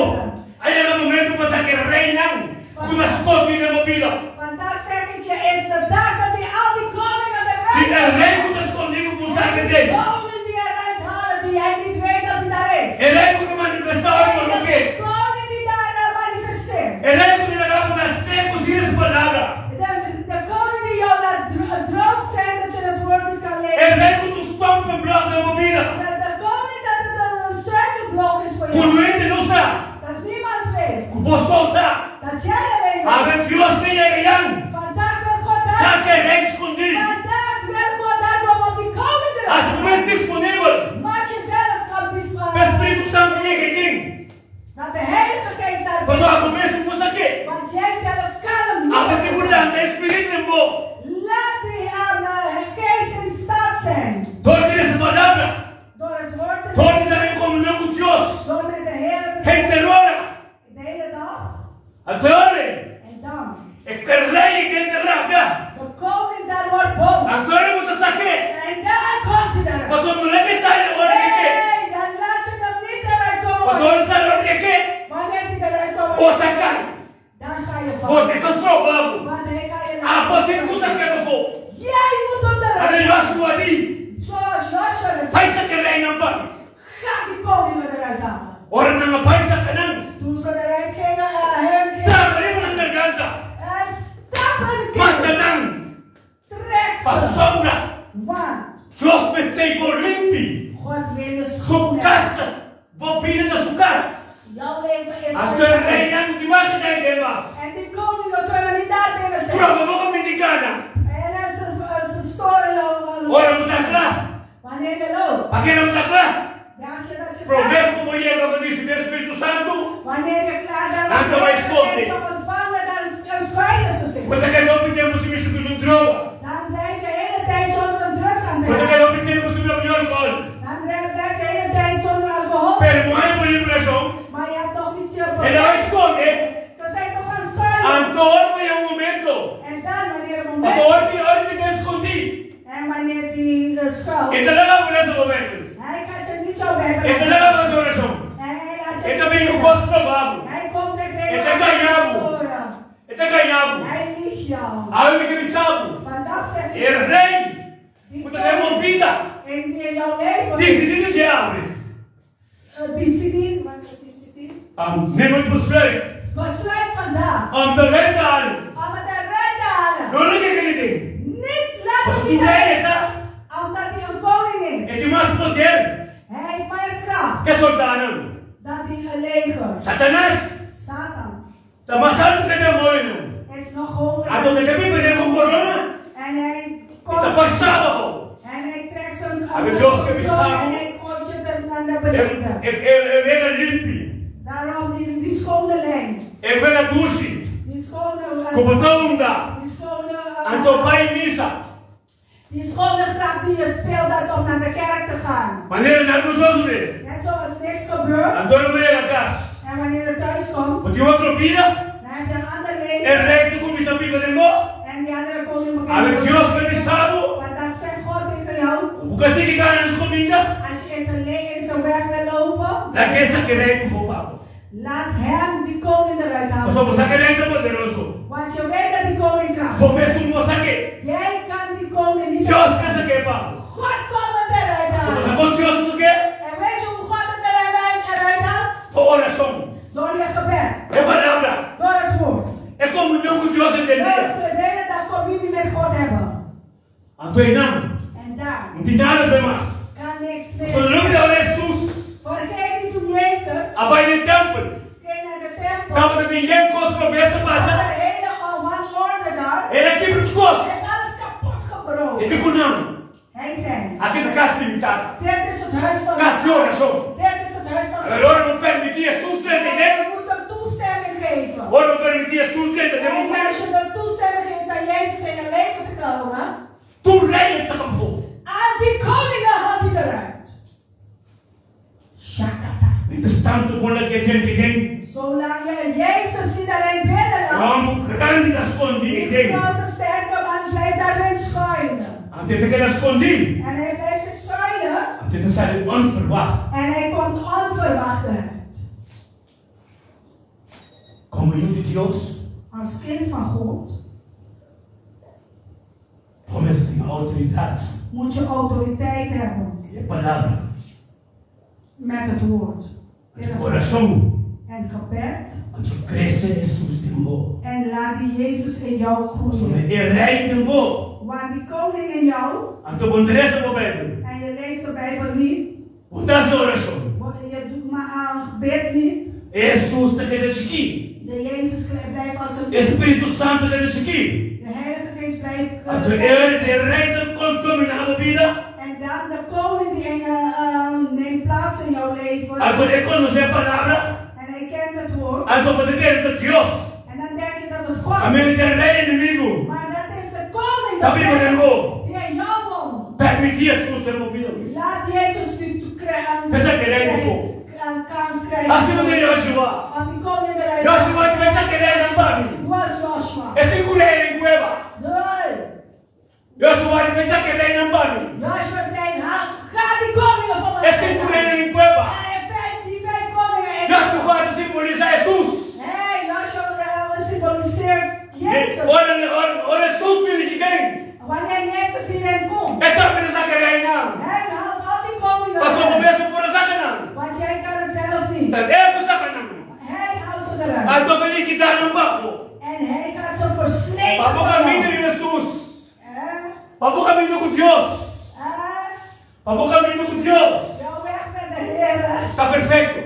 Speaker 3: a yega momento pa sa ke reinan ku ta skondi den bo bida.
Speaker 2: Vandaag zeg ik je, is de dag dat die al die koningen
Speaker 3: Tin
Speaker 2: eruit
Speaker 3: e rei ku ta skondi ku bo sa ke
Speaker 2: Die
Speaker 3: den.
Speaker 2: koning die eruit halen, die jij niet weet dat hij daar is.
Speaker 3: E rei ku ta manifestá ora bo no ke.
Speaker 2: De koning die daar manifesteert.
Speaker 3: E rei ku ta laga bo na seku sin e su palabra.
Speaker 2: De koning die jou laat droog zijn dat je het woord niet kan
Speaker 3: E
Speaker 2: lezen.
Speaker 3: rei ku ta un stumpingblok den bo bida.
Speaker 2: De koning dat het een struikelblok is voor
Speaker 3: Ku
Speaker 2: jou.
Speaker 3: no hende no sa.
Speaker 2: Dat niemand weet.
Speaker 3: Ku bo so sa.
Speaker 2: Dat jij alleen
Speaker 3: Awe
Speaker 2: weet.
Speaker 3: Dios ta yega yan.
Speaker 2: Vandaag wil God daar.
Speaker 3: Saka e rei skondí.
Speaker 2: Vandaag wil God daar komen om die koning eruit
Speaker 3: Hasi
Speaker 2: te
Speaker 3: bo mes
Speaker 2: halen.
Speaker 3: disponibel.
Speaker 2: Maak jezelf van die
Speaker 3: Pa e Spiritu Santu yega den.
Speaker 2: Dat de Heilige Geest daar
Speaker 3: Pasobra abo mes no por sak'é.
Speaker 2: Want jij zelf kan hem niet.
Speaker 3: Abo tin ku lanta e Spiritu den bo.
Speaker 2: Laat die Geest in staat zijn.
Speaker 3: Dor di lesa Palabra.
Speaker 2: Door het woord te
Speaker 3: Dor di
Speaker 2: lezen.
Speaker 3: sa den komunion ku Dios.
Speaker 2: Door met de Heer te zijn.
Speaker 3: Henter ora.
Speaker 2: De hele dag.
Speaker 3: Anto e ora.
Speaker 2: En dan.
Speaker 3: E rei den ta rabia.
Speaker 2: De koning daar wordt boos.
Speaker 3: Anto e ora bo ta sak'é.
Speaker 2: En daar komt hij eruit.
Speaker 3: Pasobra no laga e sali ora ku e ke.
Speaker 2: Nee, dan laat je hem niet eruit komen.
Speaker 3: Pasobra ora e sali ora ku e ke.
Speaker 2: Wanneer hij eruit komt.
Speaker 3: Bo ta kai.
Speaker 2: Dan ga je
Speaker 3: Bo
Speaker 2: vallen.
Speaker 3: ta ta stroba bo.
Speaker 2: Want hij kan je laten.
Speaker 3: Abo sin ku sak'é pafó.
Speaker 2: Jij moet hem
Speaker 3: Anto
Speaker 2: eruit.
Speaker 3: Joshua di.
Speaker 2: Zoals Joshua het
Speaker 3: Bai
Speaker 2: zei.
Speaker 3: saka e reinan pa mi.
Speaker 2: Ga die koning eruit halen.
Speaker 3: Ora nan a bai saka nan.
Speaker 2: Toen ze eruit gingen, hun gingen.
Speaker 3: Trapa riba nan garganta.
Speaker 2: En stappen
Speaker 3: Mata nan.
Speaker 2: Trek ze.
Speaker 3: Pasobra.
Speaker 2: Want
Speaker 3: Dios mester bo limpi.
Speaker 2: God wil je
Speaker 3: Su
Speaker 2: schoon hebben.
Speaker 3: kas ta, bo bida ta su kas.
Speaker 2: Jouw leven is
Speaker 3: Anto e
Speaker 2: zijn huis.
Speaker 3: reinan no tin mag di den mas.
Speaker 2: En die koningen kunnen niet daar binnen zijn.
Speaker 3: Proba bo kominikana.
Speaker 2: En ze storen jou.
Speaker 3: Ora bo ta kla.
Speaker 2: Wanneer je loopt.
Speaker 3: Pakiko bo ta kla?
Speaker 2: Denk je dat je
Speaker 3: Promé
Speaker 2: klaar
Speaker 3: ku bo yega pa risibí e Spiritu Santu.
Speaker 2: Wanneer je klaar bent
Speaker 3: Nan
Speaker 2: om
Speaker 3: ta
Speaker 2: de
Speaker 3: bai
Speaker 2: Heilige
Speaker 3: skonde.
Speaker 2: Geest te ontvangen, dan schuilen ze zich.
Speaker 3: Bo ta keda hopi tempu sin mishi ku un droga.
Speaker 2: Dan blijf je de hele tijd zonder een drugs aan de
Speaker 3: Bo ta
Speaker 2: hand.
Speaker 3: keda hopi tempu sin bebe alkohòl.
Speaker 2: Dan blijf je de hele tijd zonder alcohol.
Speaker 3: Pero bo haña bo liberashon.
Speaker 2: Maar je hebt nog niet je
Speaker 3: E ta bai skonde.
Speaker 2: Ze zijn nog aan het schuilen.
Speaker 3: Anto ora bo yega un momento.
Speaker 2: En dan wanneer het moment
Speaker 3: Pasobra ora di ora di den skondí.
Speaker 2: En wanneer die schuilt.
Speaker 3: E ta laga bo lesa bo Beibel.
Speaker 2: Hij gaat je niet jouw Bijbel
Speaker 3: E ta laga bo hasi orashon.
Speaker 2: En hij laat je
Speaker 3: E ta
Speaker 2: niet
Speaker 3: bin ku
Speaker 2: bidden.
Speaker 3: kos stroba bo.
Speaker 2: Hij komt met
Speaker 3: E
Speaker 2: hele
Speaker 3: ta gaña bo.
Speaker 2: storen.
Speaker 3: E ta gaña bo.
Speaker 2: Hij liegt jou.
Speaker 3: Awe mi ke bisa bo.
Speaker 2: Vandaag zeg ik.
Speaker 3: E rei
Speaker 2: Die
Speaker 3: ku ta den bo bida.
Speaker 2: In jouw leven.
Speaker 3: Disidí di dje awe.
Speaker 2: Disidí, wat is disidí?
Speaker 3: Neem het besluit.
Speaker 2: Besluit vandaag.
Speaker 3: Om te eruit te halen.
Speaker 2: Om het eruit te halen.
Speaker 3: No laga e keda den.
Speaker 2: Niet laten
Speaker 3: Pasobra
Speaker 2: die
Speaker 3: un rei e ta.
Speaker 2: Omdat hij een koning is.
Speaker 3: E tin mas poder.
Speaker 2: Hij heeft meer kracht.
Speaker 3: Ku e sòldánan.
Speaker 2: Dan die leger.
Speaker 3: Satanas.
Speaker 2: Satan.
Speaker 3: Ta mas altu ku e demoñonan.
Speaker 2: Is nog hoger.
Speaker 3: Anto e ta bin peleá ku korona.
Speaker 2: En hij
Speaker 3: E
Speaker 2: komt.
Speaker 3: ta pasa bo.
Speaker 2: En hij trekt zijn
Speaker 3: Awe Dios ke bisa bo.
Speaker 2: En hij gooit je naar de beneden.
Speaker 3: E e wega limpi.
Speaker 2: Daarom die schone lijn.
Speaker 3: E wega dushi.
Speaker 2: Die schone.
Speaker 3: Ku bo ta hunga.
Speaker 2: Die schone.
Speaker 3: Anto bai misa.
Speaker 2: Die schone grap die je speelt dat om naar de kerk te gaan.
Speaker 3: Manera nada no sosodé.
Speaker 2: Net zoals niks gebeurt.
Speaker 3: Anto ora bo yega kas.
Speaker 2: En wanneer je thuis komt.
Speaker 3: Bo tin otro bida.
Speaker 2: Dan heb je een ander
Speaker 3: E
Speaker 2: leven.
Speaker 3: rei ta kuminsá biba den bo.
Speaker 2: En die andere koning begint.
Speaker 3: Awe Dios ke bisa bo.
Speaker 2: Want dan zegt God tegen jou.
Speaker 3: Ku bo ka sigui kana na su kaminda.
Speaker 2: Als je in zijn in zijn weg wil lopen.
Speaker 3: Lag'é saka e rei pafó pa bo.
Speaker 2: Laat hem die koning eruit halen.
Speaker 3: Pasobra bo sa ku e rei ta poderoso.
Speaker 2: Want je weet dat die koning kracht
Speaker 3: Bo mes no por sak'é.
Speaker 2: Jij kan die koning niet.
Speaker 3: Dios ke sak'é pa bo.
Speaker 2: God komt hem eruit
Speaker 3: Bo sa
Speaker 2: halen.
Speaker 3: kon Dios ta sak'é?
Speaker 2: En weet je hoe God het eruit haalt?
Speaker 3: Ku orashon.
Speaker 2: Door je gebed.
Speaker 3: E palabra.
Speaker 2: Door het woord.
Speaker 3: E komunion ku Dios henter
Speaker 2: Door
Speaker 3: dia.
Speaker 2: de hele dag communie met God hebben.
Speaker 3: Anto einan.
Speaker 2: En daar
Speaker 3: No tin nada p'e mas.
Speaker 2: kan niks meer.
Speaker 3: Pasobra loke ora Hesus
Speaker 2: Vergeet niet toen Jezus
Speaker 3: a bai den tèmpel.
Speaker 2: ging naar de tempel.
Speaker 3: Tabata tin yen kos robes ta
Speaker 2: Was
Speaker 3: pasa.
Speaker 2: er hele wanorde daar.
Speaker 3: El a kibra tur kos.
Speaker 2: Het is alles kapot
Speaker 3: E
Speaker 2: gebroken.
Speaker 3: di ku nan.
Speaker 2: Hij zei,
Speaker 3: Aki ta kas di mi tata.
Speaker 2: dit is het huis van
Speaker 3: Kas di orashon.
Speaker 2: Dit is het huis van
Speaker 3: Pero ora bo permití Hesus drenta
Speaker 2: En
Speaker 3: den.
Speaker 2: je moet hem toestemming geven.
Speaker 3: Ora bo permití Hesus drenta den
Speaker 2: En
Speaker 3: bo
Speaker 2: als je de toestemming geeft aan Jezus in je leven te komen.
Speaker 3: Tur rei e ta saka pafó.
Speaker 2: Al die koningen haalt hij eruit. Shakata.
Speaker 3: Mientras tanto, kon lag'é drenta den.
Speaker 2: Zolang je Jezus niet alleen binnenlaat.
Speaker 3: Hòmber grandi ta skondí
Speaker 2: Die
Speaker 3: den.
Speaker 2: grote sterke man blijft daarin schuilen.
Speaker 3: Anto e ta keda skondí.
Speaker 2: En hij blijft zich schuilen.
Speaker 3: sali onverwacht.
Speaker 2: En hij komt onverwacht eruit.
Speaker 3: Komo yu di Dios.
Speaker 2: Als kind van God.
Speaker 3: Bo mester tin outoridat.
Speaker 2: Moet je autoriteit hebben.
Speaker 3: Di e palabra.
Speaker 2: Met het woord.
Speaker 3: Anto orashon.
Speaker 2: En gebed.
Speaker 3: Anto krese Hesus den bo.
Speaker 2: En laat die Jezus in jou groeien.
Speaker 3: Pasobra e Rei den bo.
Speaker 2: Want die koning in jou.
Speaker 3: Anto bo no lesa bo Bijbel.
Speaker 2: En je leest de Bijbel niet.
Speaker 3: Bo ta hasi orashon.
Speaker 2: Je doet maar aan bid niet.
Speaker 3: E Hesus ta keda chikí.
Speaker 2: De Jezus blijft als een.
Speaker 3: E Spiritu Santu ta keda chikí.
Speaker 2: De Heilige Geest blijft.
Speaker 3: Anto e e Rei ta kon dominá bo bida.
Speaker 2: En dan de koning die in je neemt plaats in jouw leven.
Speaker 3: Anto e konosé e palabra.
Speaker 2: En hij kent het woord.
Speaker 3: Anto bo ta kere ta Dios.
Speaker 2: En dan denk je dat het God is.
Speaker 3: Kaminda di e Rei enemigu.
Speaker 2: Maar dat is de koning.
Speaker 3: Ta biba den bo.
Speaker 2: Die in jou woont.
Speaker 3: Permití Hesus den bo bida.
Speaker 2: Laat Jezus u
Speaker 3: Pensa ke rei bo for.
Speaker 2: een kans krijgen.
Speaker 3: Hasi manera Joshua.
Speaker 2: Om die koning eruit
Speaker 3: Joshua di pensa ke rei nan babi.
Speaker 2: Dwars Joshua.
Speaker 3: E sinku rei den kueba.
Speaker 2: Nee.
Speaker 3: Joshua di pensa ke rei nan babi.
Speaker 2: Joshua zei, ga die koningen van
Speaker 3: E sinku rei den kueba.
Speaker 2: En die vijf koningen.
Speaker 3: Joshua ta simbolisa Hesus.
Speaker 2: Hey, Joshua symboliseert Jezus.
Speaker 3: Ora, ora, ora Hesus bini ki den.
Speaker 2: Wanneer Jezus hierin komt.
Speaker 3: E tambe ta saka reinan.
Speaker 2: Hij haalt al die koningen.
Speaker 3: Pasobra bo mes no por a saka nan.
Speaker 2: Want jij kan het zelf niet.
Speaker 3: Ta e ku saka nan.
Speaker 2: Hij haalt ze eruit.
Speaker 3: Anto pa likidá nan pa bo.
Speaker 2: En hij gaat ze verslepen.
Speaker 3: Pa bo kaminda riba Hesus.
Speaker 2: Hè?
Speaker 3: Pa bo kaminda ku Dios.
Speaker 2: Hè?
Speaker 3: Pa bo kaminda ku Dios.
Speaker 2: Jouw weg met de Heer.
Speaker 3: Ta perfekto.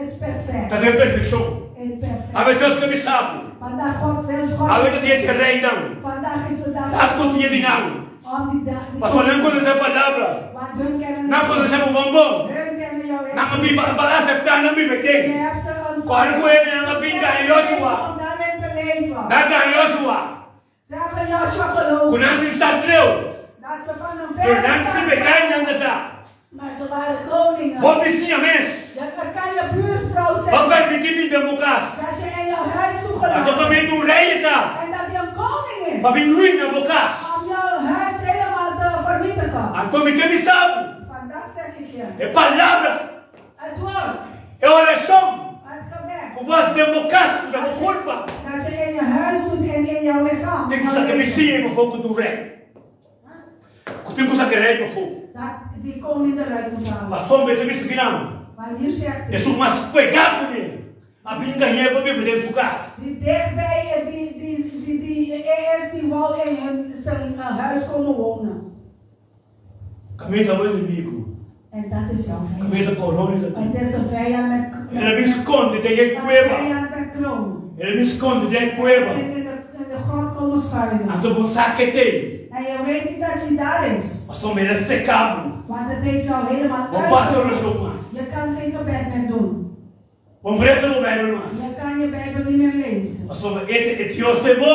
Speaker 2: Is perfect.
Speaker 3: Ta den perfekshon.
Speaker 2: In perfect.
Speaker 3: Awe Dios ke bisa bo.
Speaker 2: Vandaag God wens God.
Speaker 3: Awe ta dia di reinan.
Speaker 2: Vandaag is de dag.
Speaker 3: Lasto dia di nan.
Speaker 2: Om die dag. Die
Speaker 3: Pasobra nan konosé palabra.
Speaker 2: Want hun kennen.
Speaker 3: Nan konosé bo bon bon.
Speaker 2: Hun kennen jou.
Speaker 3: Nan a biba ba aseptá nan biba den.
Speaker 2: Je hebt ze ontvangen.
Speaker 3: Kòrda ku hende nan a bin gaña Joshua.
Speaker 2: Om daarin te leven.
Speaker 3: Nan gaña Joshua.
Speaker 2: Ze hebben Joshua geloofd.
Speaker 3: Ku nan tin stat leu.
Speaker 2: Dat ze van een
Speaker 3: Pero
Speaker 2: verre
Speaker 3: nan
Speaker 2: stad
Speaker 3: tin bekai nan ta ta.
Speaker 2: Maar ze waren koningen.
Speaker 3: Bo bisiña mes.
Speaker 2: Dat kan je buurvrouw zijn.
Speaker 3: Bo permití bin den bo kas.
Speaker 2: Dat je in jouw huis toegelaten.
Speaker 3: Anto kaminda un rei e ta.
Speaker 2: En dat hij een koning is.
Speaker 3: Pa bin ruina bo kas.
Speaker 2: Om jouw huis helemaal te vernietigen.
Speaker 3: Anto mi ke bisa bo.
Speaker 2: Vandaag zeg ik je.
Speaker 3: E palabra.
Speaker 2: Het woord.
Speaker 3: E orashon.
Speaker 2: Het gebed.
Speaker 3: Ku bo hasi den bo kas ku ta bo kurpa.
Speaker 2: Dat je in je huis doet en in jouw lichaam.
Speaker 3: Tin ku sa ke bisiña i pafó ku ta un rei. Ku tin ku sa ke rei pafó.
Speaker 2: Dat die koning eruit moet halen.
Speaker 3: Pasobra e ta bisa kinan.
Speaker 2: Want hier zegt hij.
Speaker 3: Esun mas pegá ku mi a bin gañ'é pa biba den su kas.
Speaker 2: Die dichtbij die die die die is die wou in hun zijn huis komen wonen.
Speaker 3: Kaminda bo enemigu.
Speaker 2: En dat is jouw vijand.
Speaker 3: Kaminda korona ta tin.
Speaker 2: Het is een vijand met
Speaker 3: El a bin skonde den e kueba.
Speaker 2: Een vijand met kroon.
Speaker 3: El a bin skonde den e kueba.
Speaker 2: Hij zit in de, in de grond komen schuilen.
Speaker 3: Anto bo sa ke tei.
Speaker 2: En je weet niet dat hij daar is.
Speaker 3: Pasobra el a seka bo.
Speaker 2: Want het heeft jou helemaal
Speaker 3: Bo pasa orashon mas.
Speaker 2: Je kan geen gebed meer doen.
Speaker 3: Bo mbresa bo Bijbel mas.
Speaker 2: Je kan je Bijbel niet meer lezen.
Speaker 3: Pasobra e ta e Dios den bo.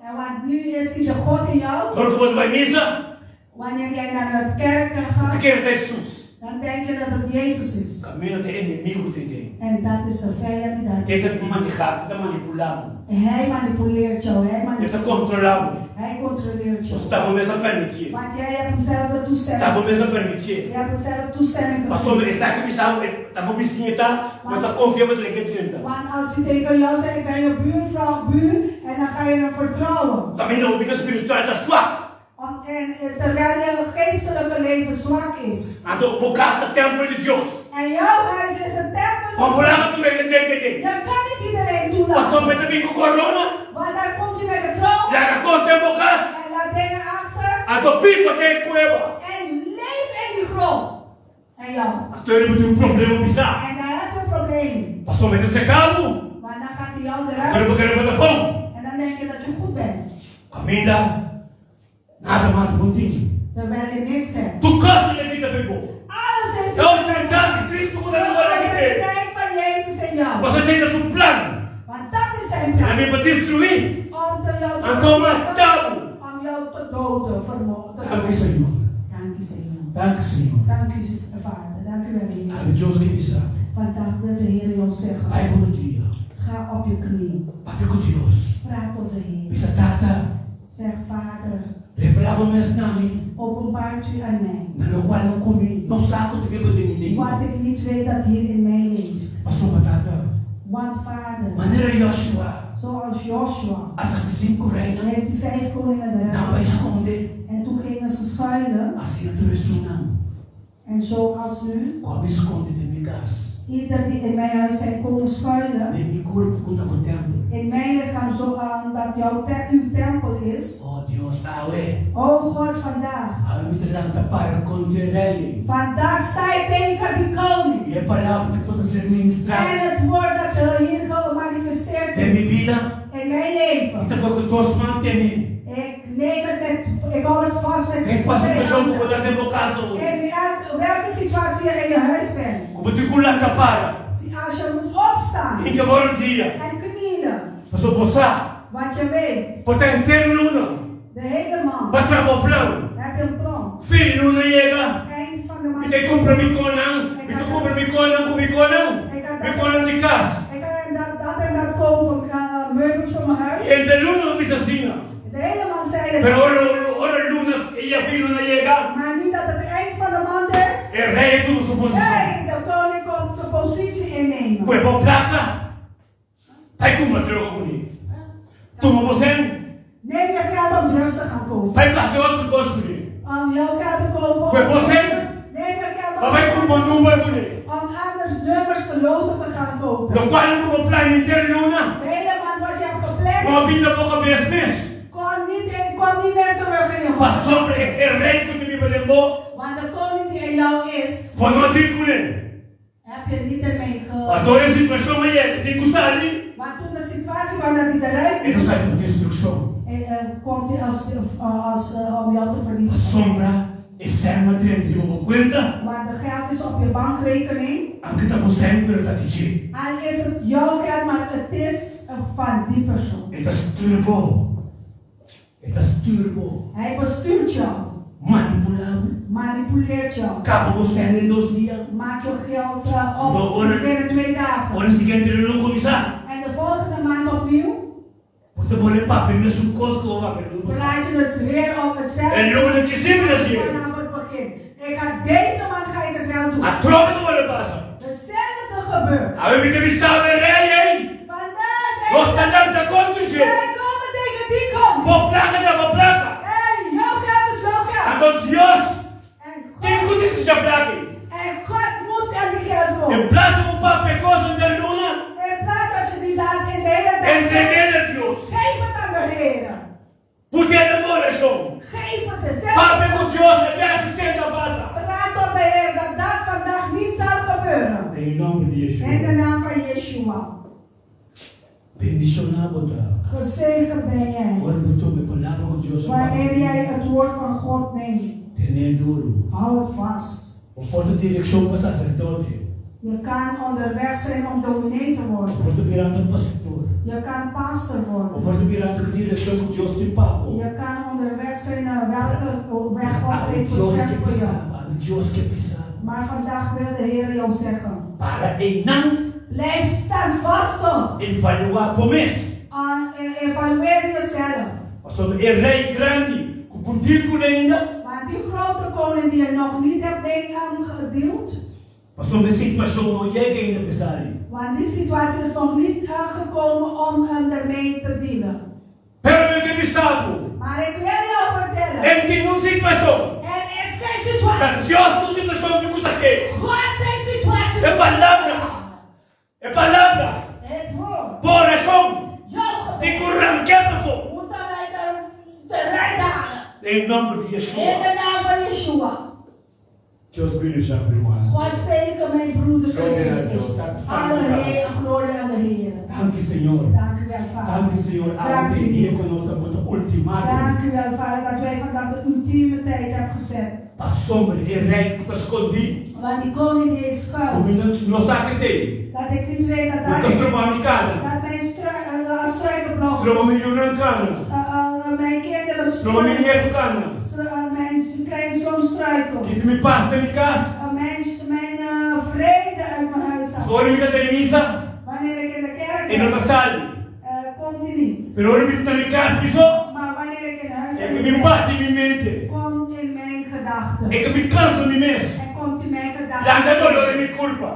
Speaker 2: En want nu is hij de God in jou.
Speaker 3: Ora ku bo ta bai misa.
Speaker 2: Wanneer jij naar de kerk gaat.
Speaker 3: Bo ta kere ta Hesus.
Speaker 2: Dan denk je dat het Jezus is.
Speaker 3: Kaminda ta enemigu ta den.
Speaker 2: En dat is de vijand die daar
Speaker 3: E ta
Speaker 2: is.
Speaker 3: manehá, e ta manipulá bo.
Speaker 2: Hij manipuleert jou, hij
Speaker 3: E ta
Speaker 2: manipuleert.
Speaker 3: kontrolá bo.
Speaker 2: Hij controleert jou.
Speaker 3: Pasobra ta bo mes a permitié.
Speaker 2: Want jij hebt hem zelf de toestemming.
Speaker 3: Ta bo mes a permitié.
Speaker 2: Je hebt hem zelf toestemming gegeven.
Speaker 3: Pasobra esaki bisa bo, ta bo bisiña ta, bo ta konfia bo ta leke drenta.
Speaker 2: Want als hij tegen jou zegt, ik ben je buurvrouw, buur, en dan ga je hem vertrouwen.
Speaker 3: Kaminda bo bida spiritual ta swak.
Speaker 2: Om, en terwijl je geestelijke leven zwak is.
Speaker 3: Anto bo kas ta tempel di Dios.
Speaker 2: En jouw huis is een tempel
Speaker 3: Bo
Speaker 2: van
Speaker 3: por laga tur hende drenta den.
Speaker 2: Je kan niet iedereen toelaten.
Speaker 3: Pasobra bo ta bin ku korona.
Speaker 2: Want daar komt je met de kroon.
Speaker 3: Laga kos den bo kas.
Speaker 2: En laat dingen achter.
Speaker 3: Anto biba den e kueba.
Speaker 2: En leef in die grond. En jou.
Speaker 3: Anto bo tin un problema pisá.
Speaker 2: En dan heb je een probleem.
Speaker 3: Pasobra e ta seka bo.
Speaker 2: Want dan gaat hij jou
Speaker 3: Anto
Speaker 2: eruit.
Speaker 3: bo kere bo ta bon.
Speaker 2: En dan denk je dat je goed bent.
Speaker 3: Kaminda nada mas bo tin.
Speaker 2: Terwijl je niks hebt.
Speaker 3: Tur kos lo kita fo'i bo.
Speaker 2: Alles heeft
Speaker 3: E outoridat di Cristo ku ta na bo
Speaker 2: De
Speaker 3: aki den.
Speaker 2: autoriteit van Jezus in jou.
Speaker 3: Pasobra esei ta su plan.
Speaker 2: Want dat is zijn
Speaker 3: El a
Speaker 2: plan.
Speaker 3: bin pa destruí.
Speaker 2: Om te jou te
Speaker 3: Anto mata bo.
Speaker 2: Om jou te doden, vermoorden.
Speaker 3: Danki Señor.
Speaker 2: Danki Señor.
Speaker 3: Danki Señor.
Speaker 2: Dank u Vader. Dank u wel Heer.
Speaker 3: Awe Dios ke bisa.
Speaker 2: Vandaag wil de Heer jou zeggen.
Speaker 3: Bai bo rudia.
Speaker 2: Ga op je knie.
Speaker 3: Papia ku Dios.
Speaker 2: Praat tot de Heer.
Speaker 3: Bisa Tata.
Speaker 2: Zeg Vader.
Speaker 3: Revelá bo mes na mi.
Speaker 2: Openbaart u aan mij.
Speaker 3: Na lokual ku mi no sa ku ta biba den mi
Speaker 2: Wat
Speaker 3: lengua.
Speaker 2: ik niet weet dat hier in mij leeft.
Speaker 3: Pasobra Tata,
Speaker 2: Want Vader,
Speaker 3: manera Joshua
Speaker 2: zoals Joshua,
Speaker 3: a saka sinku reinan,
Speaker 2: heeft die vijf koningen
Speaker 3: nan
Speaker 2: eruit
Speaker 3: bai
Speaker 2: gehaald.
Speaker 3: skonde,
Speaker 2: En toen gingen ze schuilen.
Speaker 3: asina tur esunnan
Speaker 2: En zoals nu,
Speaker 3: ku a bin skonde den mi kas,
Speaker 2: ieder die in mijn huis zijn komen schuilen,
Speaker 3: den mi kurpo ku ta bo tèmpel.
Speaker 2: in mijn lichaam zo aan dat jouw te- uw tempel is.
Speaker 3: O Dios, awe,
Speaker 2: O God, vandaag.
Speaker 3: awe mi ta lanta para kontra e rei.
Speaker 2: Vandaag sta ik tegen die koning.
Speaker 3: I e palabra ku ta ser ministrá
Speaker 2: En het woord dat er hier gemanifesteerd
Speaker 3: den mi
Speaker 2: is
Speaker 3: bida,
Speaker 2: in mijn
Speaker 3: mi
Speaker 2: leven.
Speaker 3: ta kohe ku dos man tene.
Speaker 2: Ik neem het met, ik hou het vast met
Speaker 3: Den kua
Speaker 2: twee
Speaker 3: situashon ku bo
Speaker 2: handen.
Speaker 3: ta den bo kas awor,
Speaker 2: In elk- welke situatie je in je huis bent.
Speaker 3: ku bo tin ku lanta para,
Speaker 2: Als je moet opstaan
Speaker 3: hinka bo rodia,
Speaker 2: en knielen.
Speaker 3: pasobra bo sa,
Speaker 2: Want je weet,
Speaker 3: por ta henter luna,
Speaker 2: de hele man
Speaker 3: bo a traha bo plan.
Speaker 2: heb je een plan.
Speaker 3: Fin di luna yega,
Speaker 2: Eind van de
Speaker 3: mi
Speaker 2: maand.
Speaker 3: ta kumpra mi konan, mi ta kumpra mi konan ku mi konan, mi konan di kas.
Speaker 2: Ik ga dat, dat en dat kopen, meubels voor mijn huis.
Speaker 3: Henter luna bo bisa asina.
Speaker 2: De hele man zei het.
Speaker 3: Pero ora, ora luna, e ya fin luna yega,
Speaker 2: Maar nu dat het eind van de maand is,
Speaker 3: e rei a tuma su posishon.
Speaker 2: hey, de koning komt zijn positie innemen.
Speaker 3: Kue bo plaka, bai kumpra droga kuné. Tuma bo sèn,
Speaker 2: Neem je geld om drugs te gaan kopen.
Speaker 3: bai hasi otro kos kuné.
Speaker 2: Om jouw geld te kopen.
Speaker 3: Kue bo sèn,
Speaker 2: Neem je geld
Speaker 3: pa bai
Speaker 2: om,
Speaker 3: kumpra number kuné.
Speaker 2: om anders nummers te loten te gaan kopen.
Speaker 3: Lokual ku bo plania henter luna,
Speaker 2: De hele maand wat je hebt gepland,
Speaker 3: no a bin na bo kabes mes.
Speaker 2: kwam niet, in, kwam niet meer terug in je hoofd.
Speaker 3: Pasobra e rei ku ta biba den bo,
Speaker 2: Want de koning die in jou is,
Speaker 3: bo no a deal kuné.
Speaker 2: heb je niet ermee ge...
Speaker 3: Anto e situashon a yega, tin ku sali,
Speaker 2: Want toen de situatie kwam dat hij eruit
Speaker 3: e ta
Speaker 2: moest,
Speaker 3: sali ku destrukshon.
Speaker 2: komt hij als, als, om jou te vernietigen.
Speaker 3: Pasobra e sèn a drenta riba bo kuenta,
Speaker 2: Want de geld is op je bankrekening.
Speaker 3: anke ta bo sèn pero ta di dje.
Speaker 2: Al is het jouw geld, maar het is van die persoon.
Speaker 3: E ta stuur bo. E ta stuur bo.
Speaker 2: Hij bestuurt jou,
Speaker 3: Manipulá bo.
Speaker 2: manipuleert jou.
Speaker 3: Kaba bo sèn den dos dia.
Speaker 2: Maak je geld op
Speaker 3: Door ora-
Speaker 2: binnen 2 dagen.
Speaker 3: Ora siguiente luna kuminsá,
Speaker 2: En de volgende maand opnieuw
Speaker 3: bo ta bolbe papia mesun kos ku bo papia luna pasá.
Speaker 2: praat je het weer op hetzelfde.
Speaker 3: E luna ki semper ta siña.
Speaker 2: Vanaf het begin. Ik ga deze maand ga ik het wel doen.
Speaker 3: Atrobe ta bolbe pasa.
Speaker 2: Hetzelfde gebeurt.
Speaker 3: Awe mi ta bisa bo e rei ei,
Speaker 2: Vandaag
Speaker 3: nos
Speaker 2: deze
Speaker 3: ta lanta kontra dje.
Speaker 2: Wij komen tegen die kant.
Speaker 3: Bo plaka ta bo plaka.
Speaker 2: Hey, jouw geld is jouw geld.
Speaker 3: Anto Dios
Speaker 2: En
Speaker 3: tin
Speaker 2: God,
Speaker 3: ku disi dje plaka ei.
Speaker 2: en God moet aan die geld
Speaker 3: En
Speaker 2: komen.
Speaker 3: plas di bo papia e kos den luna,
Speaker 2: In plaats dat je die laat in de hele tijd.
Speaker 3: entreg'é na Dios.
Speaker 2: Geef het aan de Heer.
Speaker 3: Put'é den bo orashon.
Speaker 2: Geef het te zelf.
Speaker 3: Papia ku Dios e biaha ki senta pasa.
Speaker 2: Praat tot de Heer dat dat vandaag niet zal gebeuren.
Speaker 3: Den e nòmber di
Speaker 2: In de
Speaker 3: Yeshua.
Speaker 2: naam van Yeshua.
Speaker 3: Bendishoná bo ta.
Speaker 2: Gezegend ben jij.
Speaker 3: Ora bo tuma e palabra ku Dios a
Speaker 2: Wanneer
Speaker 3: papia.
Speaker 2: jij het woord van God neemt,
Speaker 3: Ten'é duru.
Speaker 2: hou het vast.
Speaker 3: Bo por ta direkshon pa saserdote.
Speaker 2: Je kan onderweg zijn om dominee te worden.
Speaker 3: Bo por ta birando pastor.
Speaker 2: Je kan pastor
Speaker 3: Bo
Speaker 2: worden.
Speaker 3: por ta birando ku direkshon ku Dios tin pa bo.
Speaker 2: Je kan onderweg zijn naar welke weg God
Speaker 3: Awe
Speaker 2: heeft
Speaker 3: Dios
Speaker 2: bestemd
Speaker 3: ke
Speaker 2: voor
Speaker 3: bisa
Speaker 2: jou.
Speaker 3: bo. Awe Dios ke bisa bo.
Speaker 2: Maar vandaag wil de Heer jou zeggen.
Speaker 3: Para einan.
Speaker 2: Blijf standvastig.
Speaker 3: Evaluá bo mes.
Speaker 2: Evalueer jezelf.
Speaker 3: Pasobra e rei grandi ku por deal kuné ainda.
Speaker 2: Maar die grote koning die je nog niet hebt mee aangedeeld.
Speaker 3: Pasobra e situashon no yega ainda pa esaki.
Speaker 2: Want die situatie is nog niet aangekomen om hem ermee te dealen.
Speaker 3: Pero mi ke bisa bo.
Speaker 2: Maar ik wil jou vertellen.
Speaker 3: E no tin un situashon.
Speaker 4: Er is geen situatie.
Speaker 3: Ta Dios su situashon tin ku sak'é.
Speaker 4: God zijn situatie.
Speaker 3: E palabra. E palabra.
Speaker 4: Het woord.
Speaker 3: Bo orashon.
Speaker 4: Jouw gebed.
Speaker 3: Tin ku rank'é pafó.
Speaker 4: Moeten wij eruit halen.
Speaker 3: Den nòmber di
Speaker 4: In
Speaker 3: Yeshua.
Speaker 2: de naam van Yeshua.
Speaker 3: Dios bendishoná bo ruman.
Speaker 2: God zegen mijn broeders en
Speaker 3: Gloria na
Speaker 2: zusters.
Speaker 3: Dios. Dank
Speaker 2: Alle Heer, glorie aan de Heer.
Speaker 3: Danki Señor.
Speaker 2: Dank u wel, Vader.
Speaker 3: Danki Señor.
Speaker 2: Dank
Speaker 3: Awe
Speaker 2: u.
Speaker 3: dia ku nos a bota ultimatum.
Speaker 2: Dank u wel, Vader, dat wij vandaag de ultieme tijd hebben gezet.
Speaker 3: Pasobra e rei ku ta skondí.
Speaker 2: Want die koning die is schuil.
Speaker 3: Ku mi no sa ku t'ei.
Speaker 2: Dat ik niet weet dat
Speaker 3: Ku
Speaker 2: daar
Speaker 3: ta
Speaker 2: is.
Speaker 3: stroba mi kana.
Speaker 2: Dat mijn struikelblok
Speaker 3: Stroba mi yunan kana.
Speaker 2: Mijn kinderen
Speaker 3: Stroba mi
Speaker 2: struikelen.
Speaker 3: nietu kana.
Speaker 2: Mijn kleinzoon struikelt.
Speaker 3: Kita mi pas den mi kas.
Speaker 2: Mijn vrede uit mijn huis haalt.
Speaker 3: Ora mi ta den misa.
Speaker 2: Wanneer ik in de kerk
Speaker 3: E no
Speaker 2: ben,
Speaker 3: ta sali.
Speaker 2: komt hij niet.
Speaker 3: Pero ora mi ta na mi kas mi so.
Speaker 2: Maar wanneer ik in huis
Speaker 3: E
Speaker 2: ben,
Speaker 3: mi pas den mi mente.
Speaker 2: komt in mijn gedachten.
Speaker 3: E ta bin kansa mi mes.
Speaker 2: Er komt in mijn gedachten.
Speaker 3: Lanta doló den mi kurpa.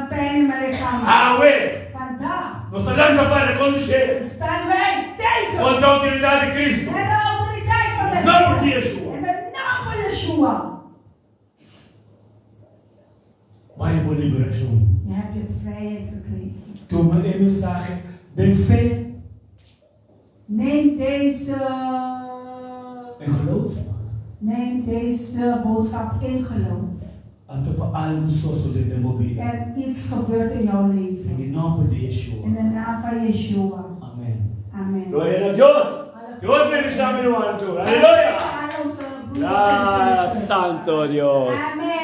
Speaker 2: Pijn in mijn lichaam.
Speaker 3: Awe!
Speaker 2: Vandaag.
Speaker 3: Nos ta lanta para kontra dje.
Speaker 2: Staan wij tegen.
Speaker 3: Kontra outoridat di Kristu.
Speaker 2: En de autoriteit van de
Speaker 3: Den nòmber di
Speaker 2: Heer.
Speaker 3: Yeshua.
Speaker 2: In de naam van Yeshua.
Speaker 3: Bai bo liberashon.
Speaker 2: Je hebt je vrijheid gekregen.
Speaker 3: Tuma e mensahe den fe.
Speaker 2: Neem deze.
Speaker 3: En geloof.
Speaker 2: Neem deze boodschap in geloof.
Speaker 3: Anto pa algu sosodé den bo bida.
Speaker 2: En iets gebeurt in jouw leven.
Speaker 3: Den e nòmber di Yeshua.
Speaker 2: In de naam van Yeshua.
Speaker 3: Amen.
Speaker 2: Amen.
Speaker 3: Gloria na Dios. Dios bendisha mi ruman tur. Aleluya.
Speaker 2: Aan onze broeders en
Speaker 3: Ah,
Speaker 2: zusters.
Speaker 3: Santo Dios.
Speaker 2: Amen.